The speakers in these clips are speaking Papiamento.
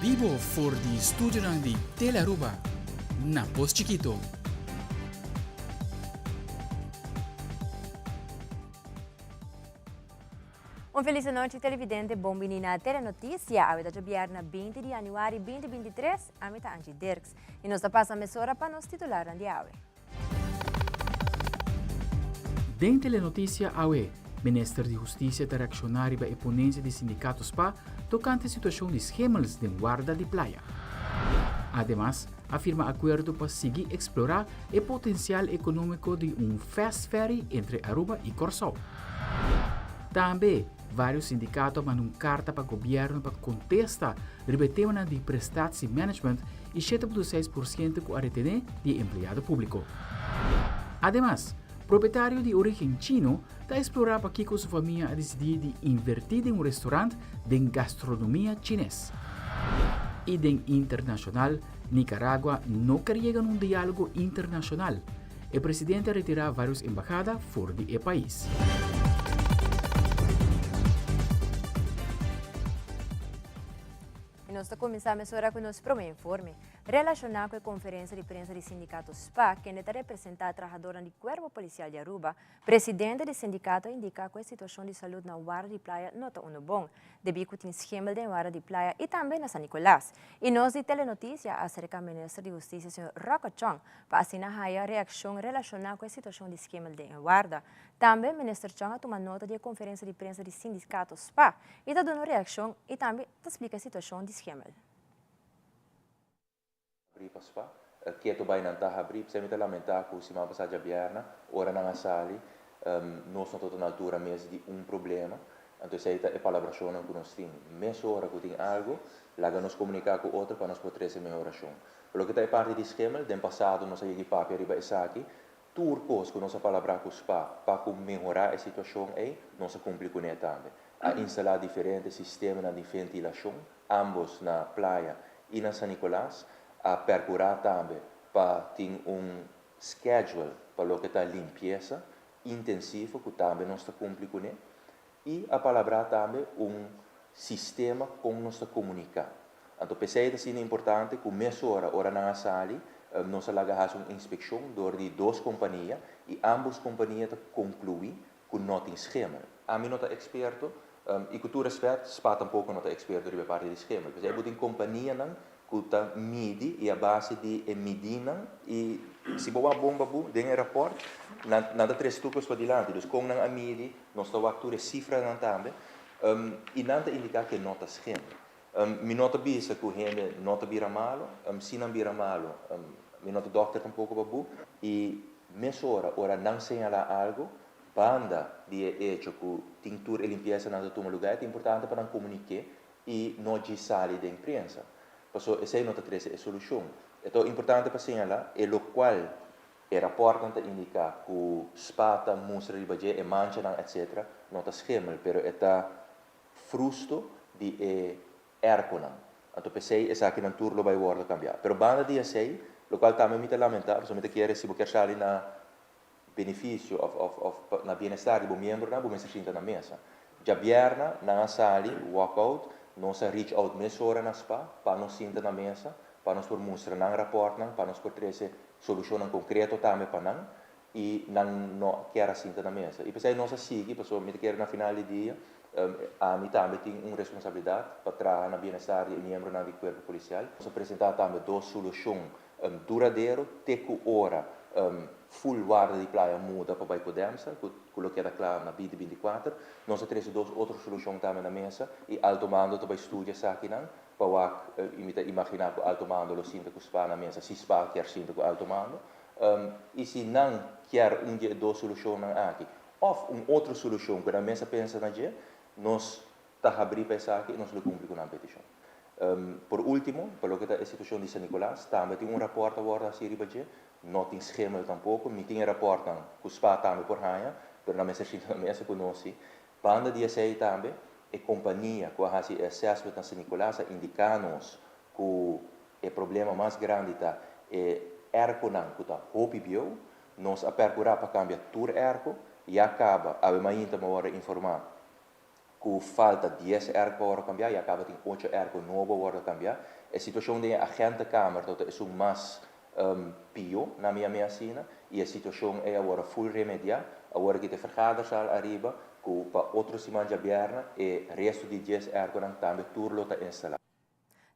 Bibo for di studionan di Telearuba na Pos Chikito. Un feliz anochi televidente, bon bini na Telenoticia. Awe ta djobierna 20 di januari 2023. Ami ta Angie Dirks y nos ta pasa mesora pa nos titularnan di awe. Den Telenoticia awe, Minister di Husticia ta reacciona riba e ponencia di Sindicato spa tocante situacion di schemels den warda di playa. Ademas, a firma acuerdo pa sigui explora e potencial economico di un fast ferry entre Aruba y Corsou. Tambe, varios sindicato a manda un carta pa gobierno pa contesta riba e temanan di prestatiemanagement y 7.6% cu a retene di e empleado publico. Ademas, propietario di origen chino ta explora pakico su famia a dicidi di inverti den un restaurant den gastronomia chines. Y den internacional, Nicaragua no ker yega na un dialogo internacional. E presidente a retira varios embahada for di e pais. Y nos ta cuminsa mesora cu nos prome informe, relaciona cu e conferencia di prensa di sindicato spa, kende ta representa trahadornan di Cuerpo Policial di Aruba. Presidente di sindicato a indica cu e situacion di salud na Warda di Playa no ta uno bon, debi cu tin schemel den Warda di Playa y tambe na San Nicolas. Y nos di Telenoticia a acerca Minister di Husticia señor Rocco Chong pa asina haya reaccion relaciona cu e situacion di schemel den e warda. Tambe Minister Chong a tuma nota di e conferencia di prensa di sindicato spa y ta duna un reaccion y tambe ta splica e situacion di schemel. Habrí pa spa. Keto bai nan ta habrí. P'esei mi ta lamentá ku siman pasá djabièrnè, ora nan a sali, nos no tabata na altura mes di un problema. Anto esei ta e palabrashonnan ku nos tin. Mesora ku tin algu, laga nos komuniká ku otro pa nos por trese mehorashon. Pa loke ta e parti di schimmel, den pasado nos a yegi papia riba esaki. Tur kos ku nos a palabrá ku spa pa ku mehorá e situashon ei, nos a kumpli kuné tambe. A instalá diferente sistemanan di ventilashon, ámbos na Playa i na San Nicolas. A perkurá tambe pa tin un schedule pa loke ta limpiesa intensivo ku tambe nos ta kumpli kuné. I a palabrá tambe un sistema kon nos ta komuniká. Anto p'esei ta asina importante ku mesora ora nan a sali, nos a laga hasi un inspekshon dor di dos kompania i ámbos kompania ta konkluí ku no tin schemel. Ami no ta eksperto i ku tur rèspèt, spa tampoko no ta eksperto riba e parti di schemel. P'esei bo tin kompanianan ku ta midi i a base di e midinan i si bo wak bon babu den e rapòrt nan nan ta trese tur kos padilanti. Dus kon nan a midi, nos ta wak tur e sifranan tambe i nan ta indiká ku e no ta schemel. Mi no ta bisa ku hende no ta bira malu, si nan bira malu mi no ta dòkter tampoko babu i mesora ora nan señalá algu banda di e echo ku tin tur e limpiesa nan ta tuma lugá e ta importante pa nan komuniké i no djis sali den prensa, paso esei no ta trese e solushon. E ta importante pa señala e lokual e raportnan ta indiká ku spa ta mustra riba dje, e manchanan etc. No ta schemel, pero e ta frusto di e erkonan. Anto p'esei esakinan tur lo bai wòrdu kambiá. Pero banda di esei, lokual tambe mi ta lamentá, pasobra mi ta kere si bo kier sali na benefisio of of of pa na bienestar di bo miembronan bo mester sinta na mesa. Djabièrna nan a sali walk out, nos a reach out mesora na spa pa nos sinta na mesa, pa nos por mustra nan rapòrtnan, pa nos por trese solushonnan konkreto tambe pa nan i nan no kier a sinta na mesa. I p'esei nos a sigui pasobra mi ta kere na final di dia ami tambe tin un responsabilidat pa traha na bienestar di e miembronan di kuerpo polisial. Nos a presentá tambe dos solushon Duradero te ku ora full warda di playa muda pa bai Codemsa, ku lo keda kla na 2024. Nos a trese dos otro solushon tambe na mesa i Alto Mando ta bai studia esakinan pa wak i mi ta imaginá ku Alto Mando lo sinta ku spa na mesa si spa kier sinta ku Alto Mando. I si nan kier un di e dos solushonnan aki òf un otro solushon ku nan mes a pensa na dje, nos ta habrí pa esaki i nos lo kumpli ku nan petishon. Por último, pa loke ta e situashon di San Nicolas, tambe tin un rapòrt a wòrdu hasi riba dje. No tin schemel tampoko. Mi tin e rapòrtnan ku spa tambe por haña, pero nan mester sinta na mesa ku nos si. Banda di esei tambe, e kompania ku a hasi e assessment na San Nicolas a indiká nos ku e problema mas grandi ta e èrkonan ku ta hopi bieu. Nos a pèrkurá pa kambia tur èrko. Ya kaba, awe mainta mi a wòrdu informá. Ku falta 10 airco pa kambia i a kaba tin 8 airco nobo pa kambia. E situashon di agentenkamer ta esun mas pió na mi asina i e situashon ei awor full remediá. Awor aki ta vergaderzaal ariba ku pa otro siman djabièrnè e resto di 10 airco nan tambe tur lo ta instalá.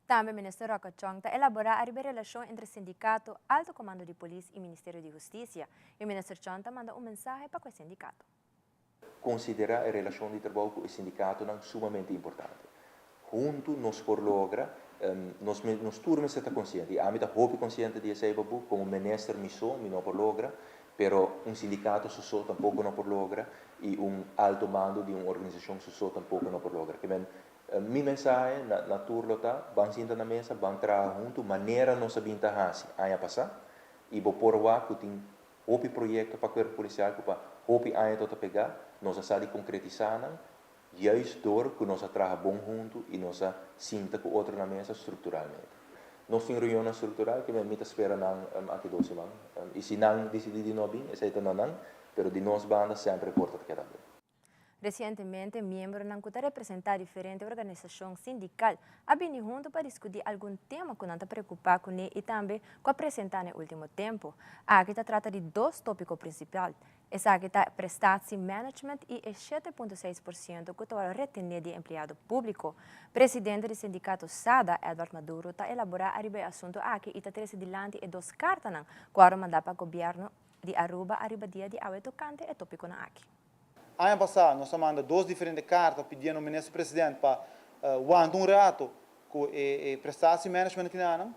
Tambe Minister Rocco Chong ta elaborá e relashon entre sindikato, Alto Komando di Polis i Ministerio di Hustisia. I Minister Chong ta manda un mensahe pa e sindikato. Konsiderá e relashon di trabou ku e sindikatonan sumamente importante. Huntu nos por logra, nos tur mester ta konsiente, i ami ta hopi konsiente di esei babu, komo minister mi so, mi no por logra, pero un sindikato so tampoko no por logra, i un alto mando di un organisashon so tampoko no por logra. Ke men, mi mensahe na tur lo ta, ban sinta na mesa, ban traha huntu, manera nos a bin ta hasi aña pasá, i bo por wak ku tin hopi proyekto pa kuerpo polisial ku pa hopi aña ta pegá, nos a sa di konkretisá nan, juist door ku nos a traha bon huntu i nos a sinta ku otro na mesa strukturalmente. Nos tin reunion struktural ku mi ta spera nan aki 2 siman. I si nan disidí di no bin, esei ta na nan, pero di nos banda semper porta ta keda habrí. Resientemente, miembronan ku ta representá diferente organisashon sindikal a bini huntu pa diskutí algun tema ku nan ta preokupá kuné i tambe ku a presentá den último tempu. Aki ta trata di dos tópiko prinsipal. Esaki ta prestatiemanagement i e 7,6% ku ta retené di empleado públiko. Presidente di sindikato SADA, Edward Maduro, ta elaborá ariba e asuntu aki i ta trese dilanti e dos kartanan ku a manda pa gobièrnu di Aruba ariba dia di awe tokante e tópikonan aki. Aña pasá, nos a manda dos diferente karta pidiendo minister presidente pa wanta un ratu ku e prestatiemanagement ku nan.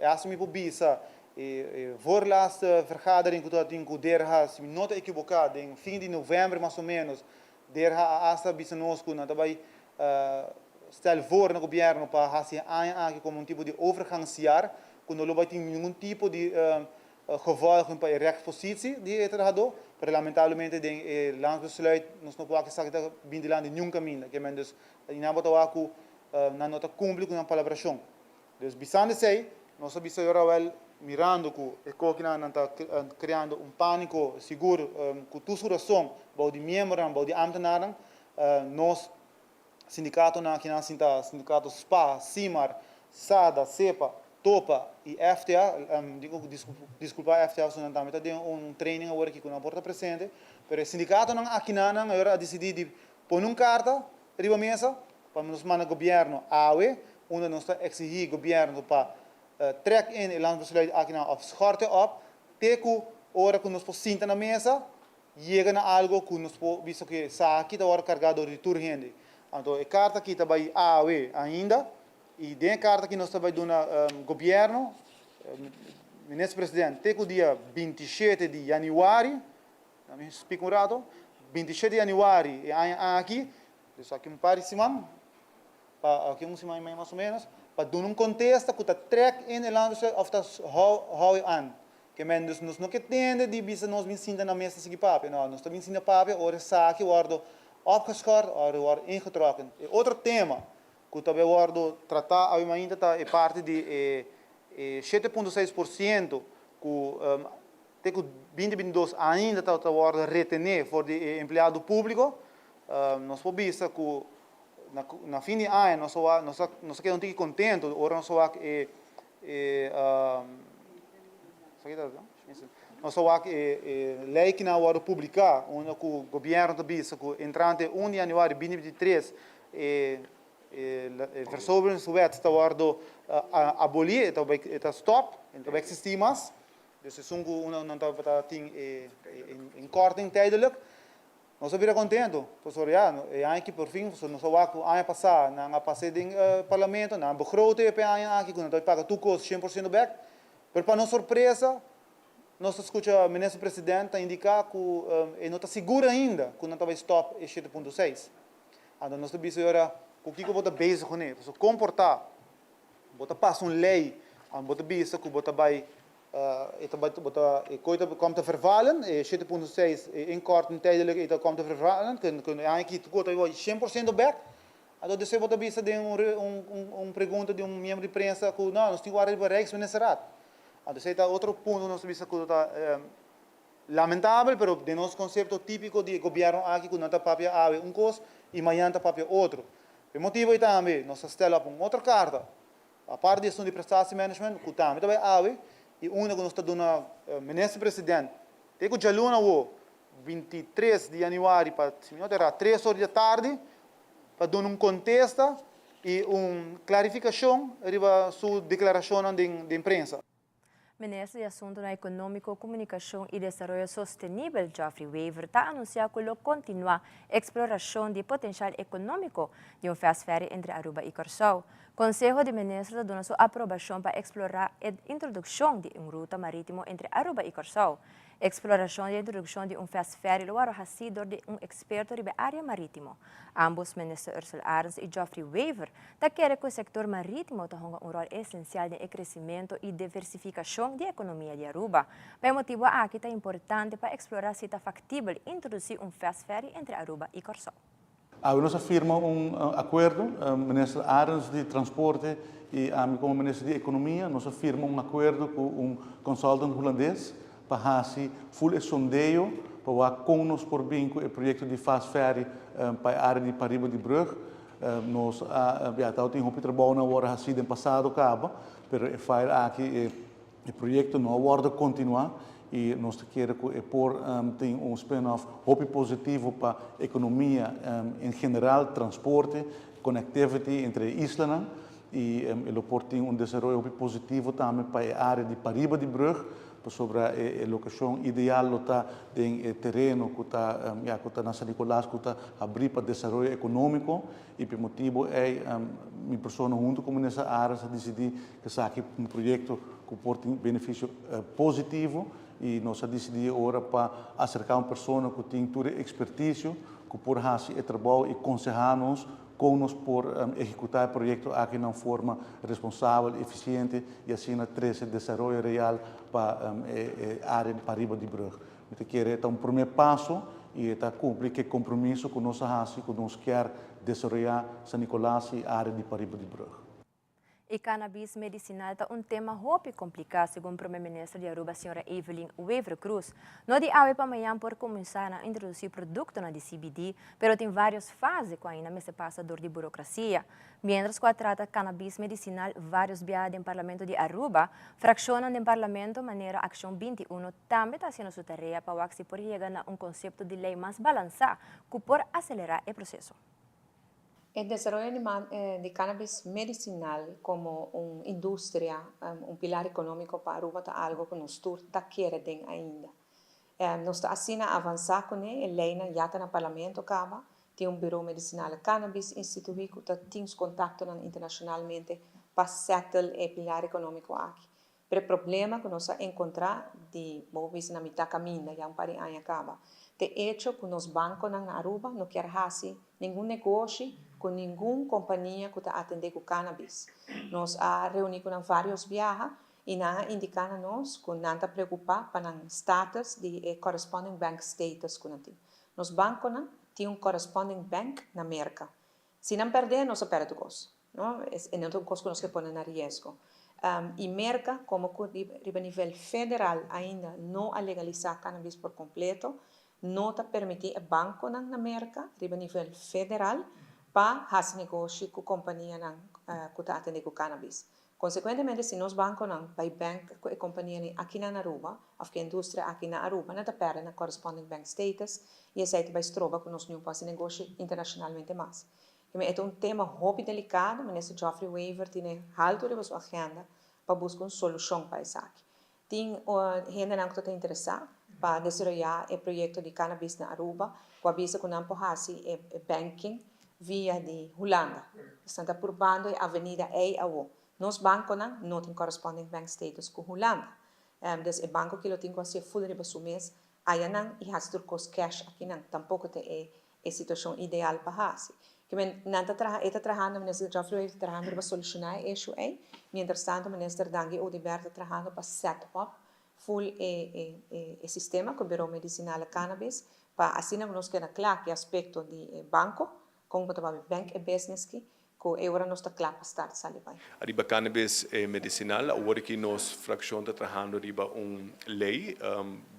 Asina mi por bisa, e voorlaatste vergadering ku tin ku DRH, si mi no ta ekivoká, den fin di novèmber mas o ménos, DRH a hasta bisa nos ku nan ta bai stel voor na gobièrnu pa hasi aña aki komo un tipo di overgangsjaar, ku no lo bai tin ningun tipo di gevolgen pa e rechtspositie di e trahadó, pero lamentablemente den e landsbesluit nos no por esaki ta bin dilanti ningun kaminda. Ke men dus nan bo ta wak ku nan no ta kumpli ku nan palabrashon. Dus bisando esei, nos a bisa wel mirando ku e kokinan nan ta kreando un pániko sigur ku tur su rason bou di miembronan, bou di ambtenaren, nos sindikatonan aki nan sinta sindikato SPA, SIMAR, SADA, SEPA, TOPA i FTA, digo diskulpa FTA su nan tambe ta den un training awor aki ku nan por ta presente, pero e sindikatonan aki nan awor a disidí di pone un karta riba mesa pa nos manda gobièrnu awe, unda nos ta eksigí gobièrnu pa trek in e landsbesluit aki nan òf schort op, te ku ora ku nos por sinta na mesa, yega na algo ku nos por bisa ku esaki ta wòrdu kargá dor di tur hende. Anto e karta aki ta bai awe ainda, i den e karta aki nos ta bai duna gobièrnu, minister presidente, te ku dia 27 di yanüari, mi splika un ratu, 27 di yanüari e aña aki, dus aki un par di siman, pa aki un siman i mei mas o ménos, pa duna un kontesta ku ta trek in e landsbesluit òf ta hou aan. Ke men dus nos no ke tende di bisa nos bin sinta na mesa sigui papia. No, nos ta bin sinta papia ora esaki wòrdu opgeschort, ora wòrdu ingetrokken. E otro tema ku ta bai wòrdu tratá awe mainta ta e parti di e 7,6% ku te ku 2022 ainda ta wòrdu retené for di e empleado públiko. Nos por bisa ku na fin di aña nos a keda un tiki kontentu ora nos a wak e lei ku nan a wòrdu publiká unda ku gobièrnu ta bisa ku entrante 1 di yanüari 2023 e versoberingswet ta wòrdu abolí, e ta stòp, e no ta bai eksistí mas. Dus esun ku nan tabata tin e inkorting tijdelijk. Nos a bira kontentu, pasobra ya, e aña aki por fin, nos a wak ku aña pasá nan a pas'é den parlamento, nan a begrote pa e aña aki ku nan ta bai paga tur kos 100% bèk. Pero pa nos sorpresa, nos ta skucha minister president ta indiká ku e no ta sigur ainda ku nan ta bai stòp e 7,6. Anto nos ta bisa e ora ku kiko bo ta bezig kuné, pasobra kon por ta bo ta pasa un lei, bo ta bisa ku bo ta bai e ta bai bo ta e koi ta kom te vervallen, e 7,6 e inkorting tijdelijk e ta kom te vervallen, ku e aña aki tur ta bai 100% bèk. Anto despues bo ta bisa den un pregunta di un miembro di prensa ku no, nos tin ku wak riba Rijksministerraad. Anto esei ta otro punto ku nos ta bisa ku ta. Lamentabel, pero den nos konsepto típiko di gobièrnu aki ku nan ta papia awe un kos i mañan ta papia otro. E motibu ei tambe nos a stel op un otro karta, aparte di esun di prestatiemanagement, ku tambe ta bai awe i unda ku nos ta duna minister president te ku djaluna awo 23 di yanüari pa, si mi no ta erá, 3 or di atardi pa duna un kontesta i un klarifikashon riba su deklarashonnan den prensa. Minister di Asuntonan Economico, Comunicacion y Desaroyo Sostenibel, Geoffrey Wever, ta anuncia cu lo continua exploracion di potencial economico di un fast ferry entre Aruba y Corsou. Conseho di Minister ta duna su aprobacion pa explora e introduccion di un ruta maritimo entre Aruba y Corsou. Exploracion di introduccion di un fast ferry lo wordo haci door di un experto riba area maritimo. Ambos Minister Ursell Arends y Geoffrey Wever ta kere cu e sector maritimo ta hunga un rol esencial den e crecimento y diversificacion di economia di Aruba. Pa e motibo aki ta importante pa explora si ta factibel introduci un fast ferry entre Aruba y Corsou. Awe nos a firma un akuerdo, Minister Arends di Transporte i ami komo Minister di Ekonomia, nos a firma un akuerdo ku un consultant hulandes pa hasi ful e sondeo pa wak kon nos por bin ku e proyekto di fast ferry pa e área di pariba di brug. Nos a, ya tabatin hopi trabounan a wòrdu hasí den pasado kaba, pero e file aki, e proyekto no a wòrdu kontinuá i nos ta kere ku e por tin un spin-off hopi positivo pa ekonomia en general, transporte, connectivity entre e islanan i e lo por tin un desaroyo hopi positivo tambe pa e área di pariba di brug, pasobra e lokashon ideal lo ta den e tereno ku ta, ya, ku ta na San Nicolas ku ta habrí pa desaroyo ekonómiko i pa e motibu ei mi persona huntu ku Minister Arends a disidí ku esaki un proyekto ku por tin benefisio positivo i nos a disidí e ora pa aserká un persona ku tin tur e ekspertisio ku por hasi e trabou i konsehá nos kon nos por ehekutá e proyekto aki na un forma responsabel, efisiente i asina trese desaroyo real pa e área pariba di brug. Mi ta kere e ta un promé paso i e ta kumpli ku e kompromiso ku nos a hasi ku nos kier desaroyá San Nicolas i área di pariba di brug. E cannabis medicinal ta un tema hopi complica, segun Prome Minister di Aruba, Sra. Evelyn Wever-Croes. No di awe pa mañan por cuminsa na introduci productonan di CBD, pero tin varios fase cu ainda mester pasa door di burocracia. Mientras cu a trata cannabis medicinal varios biaha den Parlamento di Aruba, fraccionnan den Parlamento manera Accion 21 tambe ta haciendo su tarea pa wak si por yega na un concepto di ley mas balansa cu por acelera e proceso. E desaroyo di cannabis medicinal como un industria, un pilar economico pa Aruba ta algo cu nos tur ta kere den ainda. Nos ta asina avansa cune, e leynan ya ta na Parlamento caba, tin un Bureau Medicinale Cannabis institui cu ta tin su contactonan internacionalmente pa settle e pilar economico aki. Pero e problema cu nos a encontra di, bo por bisa na mitad caminda, ya un par di aña caba, t'e hecho cu nos banconan na Aruba no kier haci ningun negoshi cu ningun compania cu ta atende cu cannabis. Nos a reuni cu nan varios biaha y nan a indica na nos cu nan ta preocupa pa nan status di e corresponding bank status cu nan tin. Nos banconan tin un corresponding bank na Merca. Si nan perde, nos a perde tur cos. No? E no ta un cos cu nos ke pone na riesgo. Y Merca, como cu riba nivel federal ainda no a legalisa cannabis por completo, no ta permiti e banconan na Merca riba nivel federal pa haci negoshi cu companianan cu ta atende cu cannabis. Consecuentemente, si nos banconan bay bank cu e companianan aki na Aruba, of cu e industria aki na Aruba, nan ta perde nan corresponding bank status y esey ta bay stroba cu nos no por haci negoshi internacionalmente mas. E ta un tema hopi delicado, Minister Geoffrey Wever tin halto riba su agenda pa busca un solucion pa esaki. Tin hendenan cu ta interesa pa desaroya e proyecto di cannabis na Aruba, cu a bisa cu nan por haci e banking via di Hulanda. Nan ta purbando e avenida ey awo. Nos banconan no tin corresponding bank status cu Hulanda. Dus e banco cu lo tin cu haci full riba su mes ayanan y haci tur cos cash akinan. Tampoco ta e situacion ideal pa haci. Kemen nan ta traha, e ta trahando, Minister Geoffrey Wever ta trahando riba soluciona e issue ey. Mientras tanto, Minister Dangui Oduber ta trahando pa set up full e sistema cu Bureau Medicinale Cannabis pa asina nos keda cla cu e aspecto di banco, con bo ta bay bank e business ki, Ku e ora nos ta kla pa start sali bai. Riba cannabis medicinal, awor ki nos fraccion ta trahando riba un ley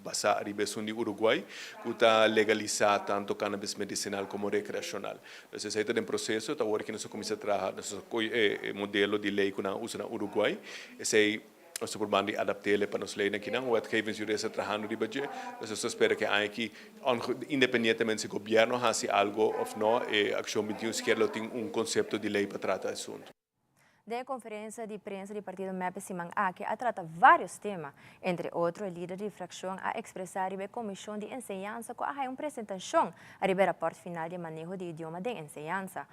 basa riba esun di Uruguay cu ta legalisa tanto cannabis medicinal como recreacional. Dus esey ta den proceso, ta awor ki nos a cuminsa traha, nos a coy e modelo di ley cu nan a usa na Uruguay. Esey nos ta probando di adaptele pa nos leynan akinan. Wetgevingsjurist ta trahando riba dje. Dus nos ta spera cu e aña aki, independientemente si gobierno haci algo of no, e Accion 21 sikiera lo tin un concepto di ley pa trata e asunto. Den e conferencia di prensa di partido mep e siman aki a trata varios tema. Entre otro e lider di fraccion a expresa riba e comision di enseñansa cu a haya un presentacion ariba e raport final di e maneho di idioma den enseñansa.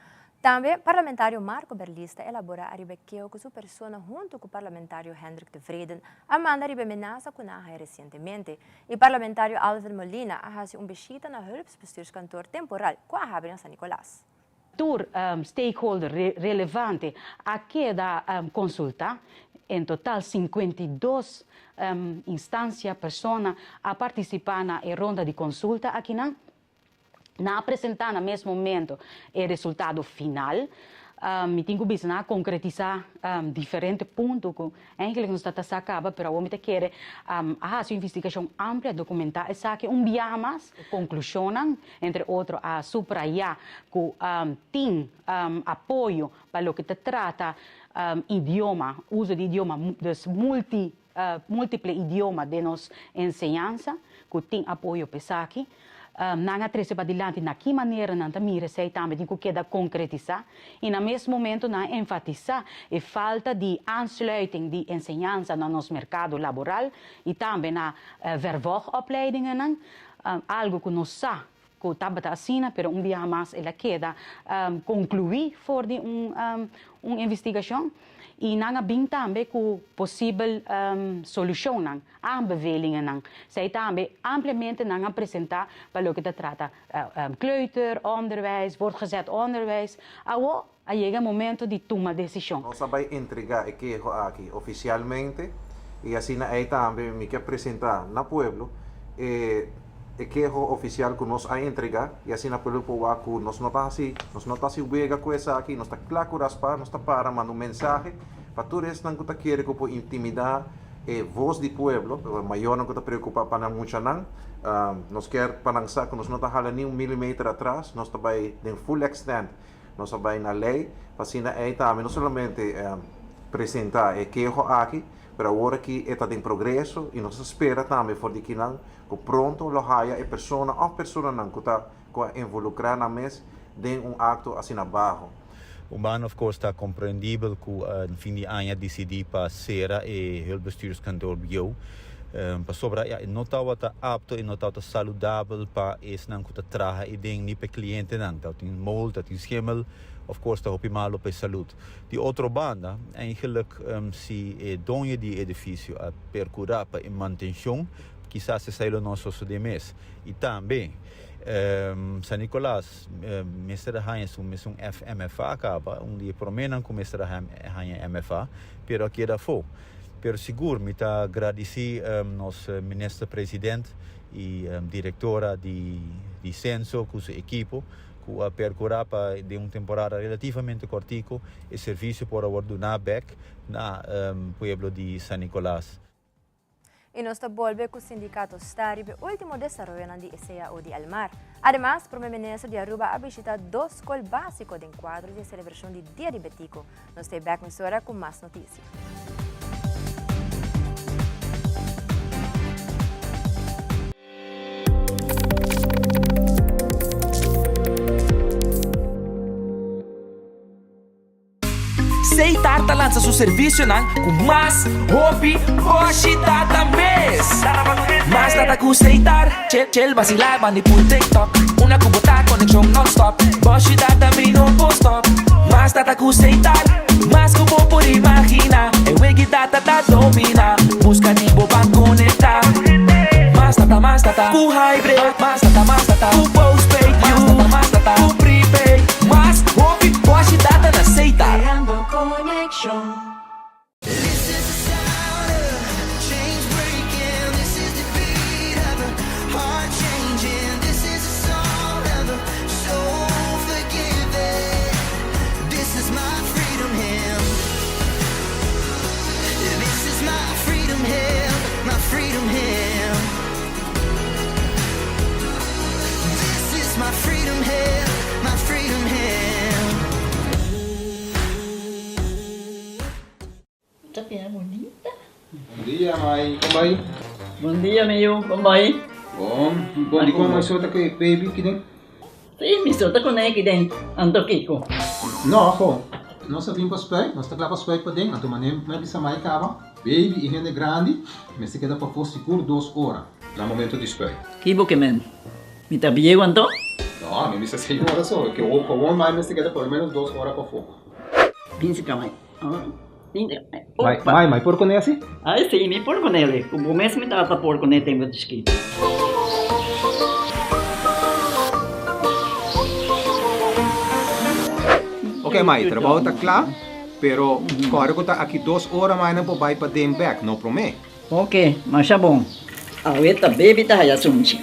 Tambe parlamentario Marco Berlis ta elabora ariba e keo cu su persona hunto cu parlamentario Hendrik Tevreden a manda riba e menasa cu nan a haya recientemente. Y parlamentario Alvin Molina a haci un bishita na Hulpsbestuurskantoor temporal cu a habri na San Nicolas. Tur stakeholder relevante a keda konsultá. En total 52 instansia, persona, a partisipá na e ronda di konsulta akinan. Nan a presentá na mes momento e resultado final. Mi tin ku bisa nan a konkretisá diferente punto ku Eigenlijk nos ta ta sa kaba, pero awor mi ta kere a hasi un investigashon amplia, dokumentá esaki un biaha mas. Konklushonnan, entre otro a suprayá ku tin apoyo pa loke ta trata idioma, uso di idioma, dus multi, multiple idioma den nos enseñansa, ku tin apoyo pa esaki. Nan a trese padilanti na ki manera nan ta mira esei tambe tin ku keda konkretisá i na mes momento nan a enfatisá e falta di aansluiting di enseñansa na nos merkado laboral i tambe na vervolgopleidingennan, algu ku nos sa ku tabata asina pero un biaha mas el a keda konkluí for di un investigashon i nan a bin tambe ku posibel solushonnan. Aanbevelingennan. Esei tambe ampliamente nan a presenta pa loke ta trata kleuter, onderwijs, voortgezet onderwijs. Awo a yega e momento di tuma desishon. Nos a bai entregá e keho aki ofisialmente i asina ei tambe mi ke presentá na pueblo e e keho ofisial ku nos a entregá i asina pueblo por wak ku nos no ta hasi nos no ta hasi wega ku esaki, nos ta kla ku raspá, nos ta para manda un mensahe pa tur esnan ku ta kere ku por intimidá E voz di pueblo, mayornan cu ta preocupa pa nan muchanan, nos kier pa nan sa cu nos no ta hala ni un millimeter atras, nos ta bay den full extent, nos ta bay na ley, pa asina ey tambe no solamente presenta e keho aki, pero awor aki e ta den progreso y nos ta spera tambe for di kinan cu pronto lo haya e persona of personanan cu ta cu a involucra nan mes den un acto asina baho. Un banda of course ta comprendibel cu na fin di aña dicidi pa cera e hulpbestuurskantoor bieu pasobra ya e no tabata apto e no tabata saludabel pa esnan cu ta traha eden ni pa e clientenan. Tabatin mold, tabatin schimmel, of course ta hopi malo pa e salud. Di otro banda eigenlijk si e doño di e edificio a percura pa e mantencion kisas esai lo no a sosode mes. Y tambe San Nicolas mester a haña su mesun FMFA caba, un di e promenan cu mester a haña MFA, pero a keda afo. Pero sigur mi ta gradici nos Minister President y Directora di Censo cu su ekipo cu a percura pa den un temporada relativamente cortico e servicio por a word duna bek na pueblo di San Nicolas. Y nos ta bolbe cu sindicato sta riba e ultimo desaroyonan di e cao di Elmar. Ademas, Prome Minister di Aruba a bishita dos scol basico den cuadro di e celebracion di Dia di Betico. Nos ta e bek mesora cu mas noticia. Seitar ta lansa su servisionan ku mas hopi boshi data mes. Mas data ku Seitar, chill chill basilá bandi pul TikTok. Una ku bo ta konekshon nònstòp, boshi data mi no por stòp. Mas data ku Seitar, mas ku bo por imaginá. E wegi data ta dominá, buska di bo ban konektá. Mas data, mas data ku hybrid, mas data, mas data ku postpaid, mas data, mas data ku prepaid. Mas hopi boshi data na Seitar. Creando conexion. Bon dia, mai. Kon bai? Bon dia, mi yu. Kon bai? Bon. Bon, dikon mai so ta ku e baby kiden? Sí, mi so ta kuné kiden. Anto kiko? No, ho. Nos a bin pa spuit. Nos ta kla pa spuit paden. Anto manera mi a bisa mai kaba, baby i hende grandi mester keda pafó sigur dos ora na momento di spuit. Ki bo ke men? Mi ta bieu anto? No, mi bisa señora so. Ke gewoon mai mester keda por lo menos dos ora pafó. Bin si ka mai. Mai, mai, mai por kuné asi? Ai si, mi por kuné. Ku bo mes mi tata por kuné tempu di chikito. Ok mai, trabou ta kla, pero kòrda ku ta aki dos ora mai nan por bai paden bèk, no promé. Ok, masha bon. Awe ta baby ta haya sunchi.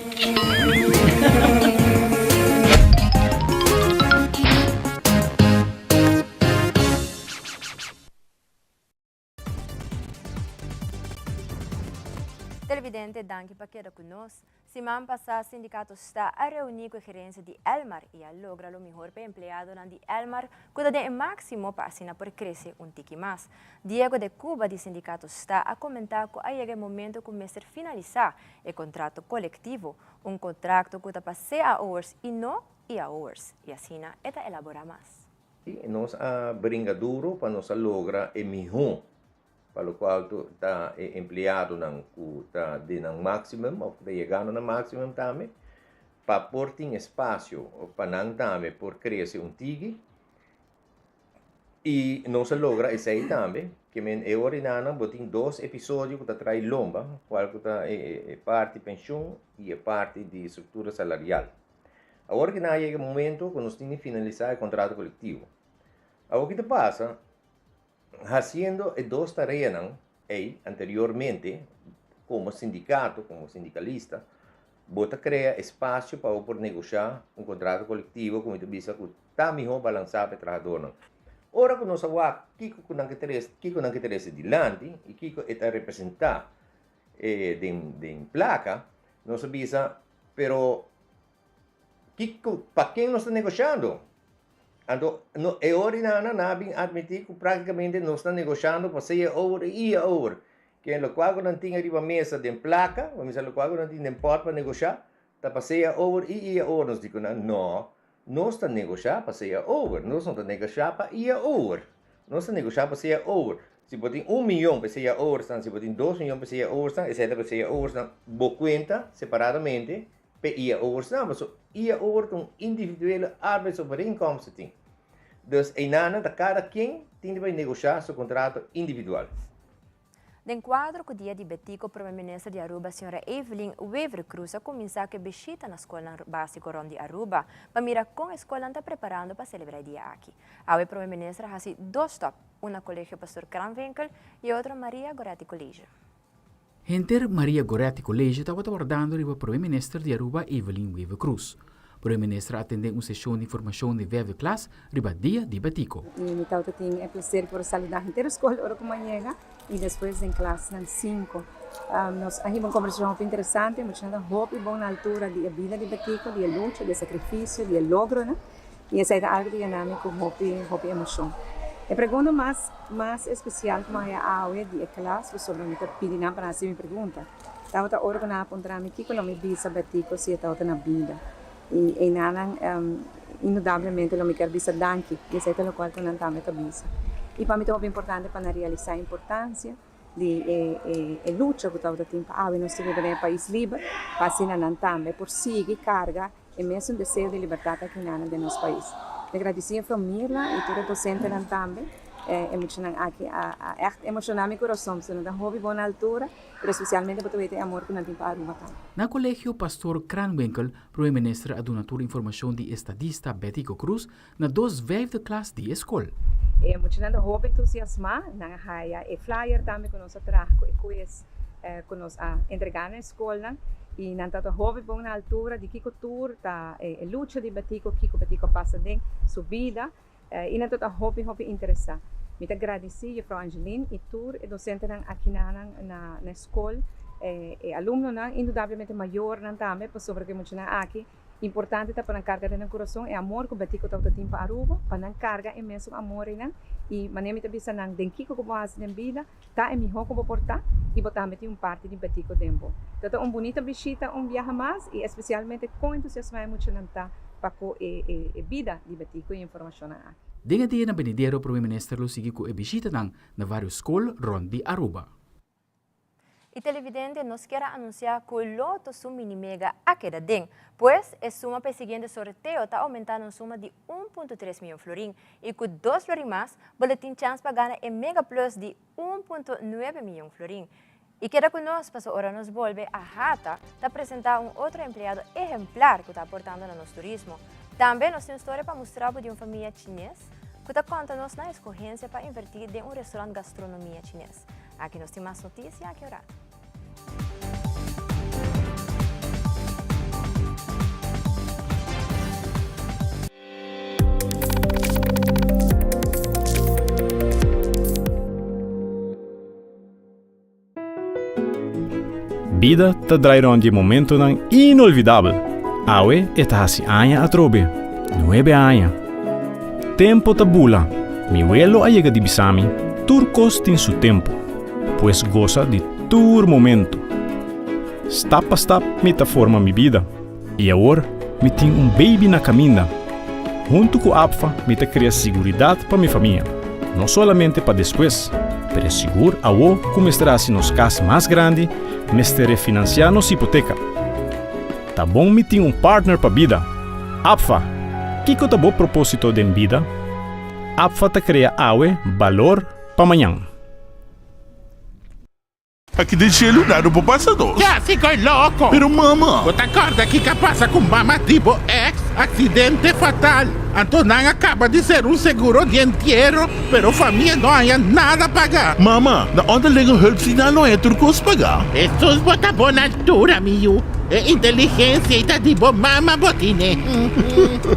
Televidente, danki pa keda ku nos. Siman pasá Sindikato sta a reuní ku e gerensia di Elmar i a logra lo mihor pa e empleadonan di Elmar ku ta den e máksimo pa asina por krese un tiki mas. Diego de Cuba di Sindikato sta a komentá ku a yega e momento ku mester finalisá e kontrato kolektivo, un kontrakto ku ta pa CAO'ers i no IAO'ers, i asina e ta elaborá mas. Nos a bringa duro pa nos a logra e mihó pa lokual ta e empleadonan ku ta den nan maximum òf ku ta yegando nan maximum tambe pa por tin espasio pa nan tambe por krese un tigi i nos a logra esei tambe ke men e ora nan bo tin dos episodio ku ta trae lomba kual ku ta e parti penshun i e parti di struktura salarial. Awor ki nan a yega e momento ku nos tin di finalisá e kontrato kolektivo. Awor ki ta pasa? Hasiendo e dos tareanan ei anteriormente, komo sindikato, komo sindikalista, bo ta krea espasio pa bo por negoshá un kontrato kolektivo ku mi ta bisa ku ta mihó balansá pa e trahadornan. Ora ku nos a wak kiko ku nan ke trese, kiko nan ke trese dilanti i kiko e ta representá den den plaka, nos a bisa, pero kiko, pa ken nos ta negoshando? Anto, no, e ora di nana, nan a bin admití ku práktikamente nos ta negoshando pa sea over i ia over. Ken lokual ku nan tin ariba mesa den plaka, bo misa lokual ku nan tin den pòt pa negoshá, ta pa sea over i ia over. Nos di ku nan, no, nos ta negoshá pa sea over, nos no ta negoshá pa ia over. Nos ta negoshá pa sea over. Si bo tin un miyon pa sea oversnan, si bo tin dos miyon pa sea oversnan, esei ta pa sea oversnan. Bo kuenta separadamente P'e ia oversnan, pasobra ia over ta un individuele arbeidsovereenkomst e tin. Dus einanan ta kada ken tin di bai negoshá su kontrato individual. Den kuadro ku dia di Betico Prome Minister di Aruba Sra. Evelyn Wever-Croes a kuminsá ku e bishita na skolnan básiko rònt di Aruba pa mira kon e skolnan ta preparando pa selebrá e dia aki. Awe Prome Minister a hasi dos stòp, un na Kolegio Pastor Kranwinkel i otro Maria Goretti College. Henter Maria Goretti College tabata wardando riba Prome Minister di Aruba Evelyn Wever-Croes. Prome Minister a atende un sesion di informacion di vijfde klas riba Dia di Betico. Y mi tawata tin e placer por saluda henter e scol ora cu mi a yega y despues den klasnan cinco. Nos a hiba un conversacion hopi interesante, muchanan ta hopi bon na altura di e bida di Betico, di e lucha, di e sacrificio, di e logronan. I esei ta algu di yena mi ku hopi, hopi emoshon. E pregunta mas, mas espesial ku mi a haña awe di e klas pasobra mi ta pidi nan pa nan hasi mi pregunta, tabata ora ku nan a puntra mi kiko lo mi bisa Betico si e tabata na bida. I einanan indudablemente lo mi kier bisa danki, i esei ta lokual ku nan tambe ta bisa. I pa mi ta hopi importante pa nan realisá e importansia di e e lucha ku tabata tin pa awe nos ta biba den e pais liber, pa asina nan tambe por sigui karga E mesun deseo di libertat aki nana den nos pais. Mi gradisí juffrouw Mirla i tur e dosentenan tambe. E muchanan aki a ègt emoshoná mi kurason pasobra nan ta hopi bon na altura, pero spesialmente bo ta weta e amor ku nan tin pa Aruba tambe. Na Kolegio Pastoor Kranwinkel, Prome Minister a duna tur informashon di estadista Betico Croes na dos vijfde klas di e skol. E muchanan ta hopi entusiasmá, nan a haya e flyer tambe ku nos a traha ku e quiz ku nos a entregá na e skolnan i nan ta ta hopi bon na altura di kiko tur ta e lucha di Betico, kiko Betico a pasa den su bida i nan ta ta hopi hopi interesá. Mi ta gradisí Juffrouw Angeline i tur e dosentenan akinanan na e skol, e alumnonan, indudablemente mayornan tambe pasobra ku e muchanan aki. Importante ta pa nan carga den nan curason e amor cu Betico tabata tin pa Aruba, pa nan carga e mesun amor einan y manera mi ta bisa nan den kico cu bo haci den bida ta e miho cu bo por ta y bo tambe tin un parti di Betico den bo. Ta ta un bunita bishita un biaha mas y especialmente con entusiasma e muchanan ta pa cu e e bida di Betico y e informacionnan aki. Den e dianan benidero Prome Minister lo sigui cu e bishitanan na varios scol rond di Aruba. Y televidente nos kier a anuncia cu Lotto su mini mega a keda den. Pues e suma pa e siguiente sorteo ta aumenta na un suma di un punto tres miyon florin y cu dos florin mas bo lo tin chans pa gana e mega plus di un punto nuebe miyon florin. Y keda cu nos paso ora nos bolbe a hata ta presenta un otro empleado ehemplar cu ta aportando na nos turismo. Tambe nos tin un storia pa mustra bo di un famia chines cu ta conta nos nan escogencia pa inverti den un restaurant gastronomia chines. Aki nos tin mas noticia aki un rato. Bida ta draai rond di e momentonan inolvidabel. Awe e ta hasi aña atrobe. Nuebe aña. Tempo ta bula. Mi welo a yega di bisa mi, tur kos tin su tempo. Pues gosa di tur momento. Stap pa stap mi ta forma mi bida. I awor mi tin un baby na kaminda. Huntu ku APFA mi ta krea siguridat pa mi famia. No solamente pa despues, pero sigur awo ku mester hasi nos kas mas grandi, mester refinansiá nos hipoteka. Ta bon mi tin un partner pa bida. APFA, kiko ta bo propósito den bida? APFA ta krea awe balor pa mañan. Aki den shelu nada por pasa nos. Ya si koe loko. Pero mama. Bo ta korda kiko a pasa ku mama di bo ex? Aksidente fatal. Anto nan a kaba di ser un seguro di entiero, pero famia no haña nada paga. Mama, na onderlinge hulp si nan no haña tur kos paga. Hesus bo ta bon altura mi yu. E inteligensia ei ta di bo mama bo tine.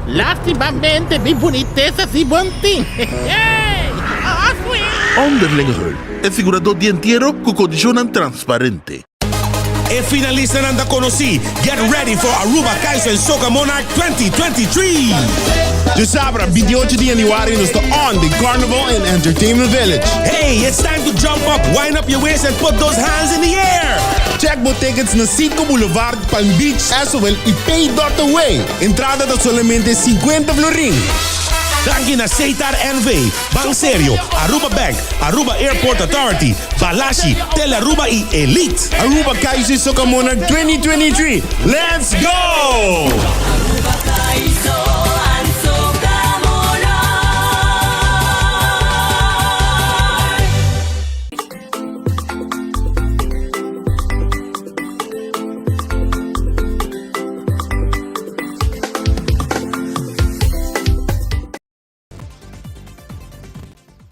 Lastimamente mi bunitesa si bon tin. Onderlinge hulp. E siguradó di entiero ku kondishonnan transparente. E finalistanan ta konosí, Get ready for Aruba Kaiso en Soca Monarch 2023! Djasabra 28 di januari nos ta on den Carnival and Entertainment Village. Hey, it's time to jump up, wind up your waist and put those hands in the air! Check bo tickets na Citgo Boulevard, Palm Beach, Esowel y Pay dot Away. Entrada ta solamente 50 florin. Danki na Setar NV. Ban Serio, Aruba Bank, Aruba Airport Authority, Balashi, Tele Aruba y Elite. Aruba Kaiso y Soca Monarch 2023, Let's go! Aruba Kaiso and Soca Monarch.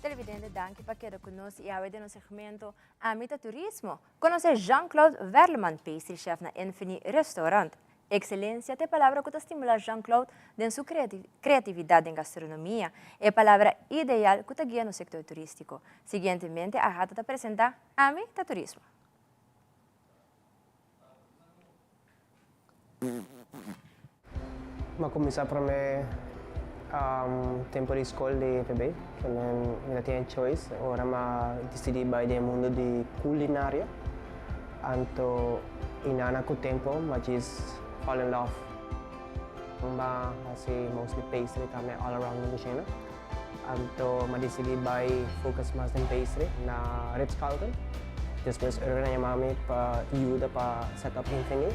Televidente danki pa keda ku nos i awe den nos segmento Ami ta Turismo konosé Jean Claude Werleman, pastry chef na Infini Restaurant. Excelencia ta e palabra ku ta stimulá Jean Claude den su kreatividat den gastronomia, e palabra ideal ku ta guia nos sektor turístiko. Siguientemente Ahata ta presentá Ami ta Turismo. Mi a kuminsá promé tempu di skol di EPB, ke men mi ta tin e choice ora mi a disidí bai den e mundu di kulinaria. Anto i nana ku tempu mi a djis fall in love. Mi a hasi mostly pastry tambe all around den kushina. Anto mi a disidí bai focus mas den pastry na Ritz Carlton. Despues Erwin a yama mi pa yuda pa set up Infini.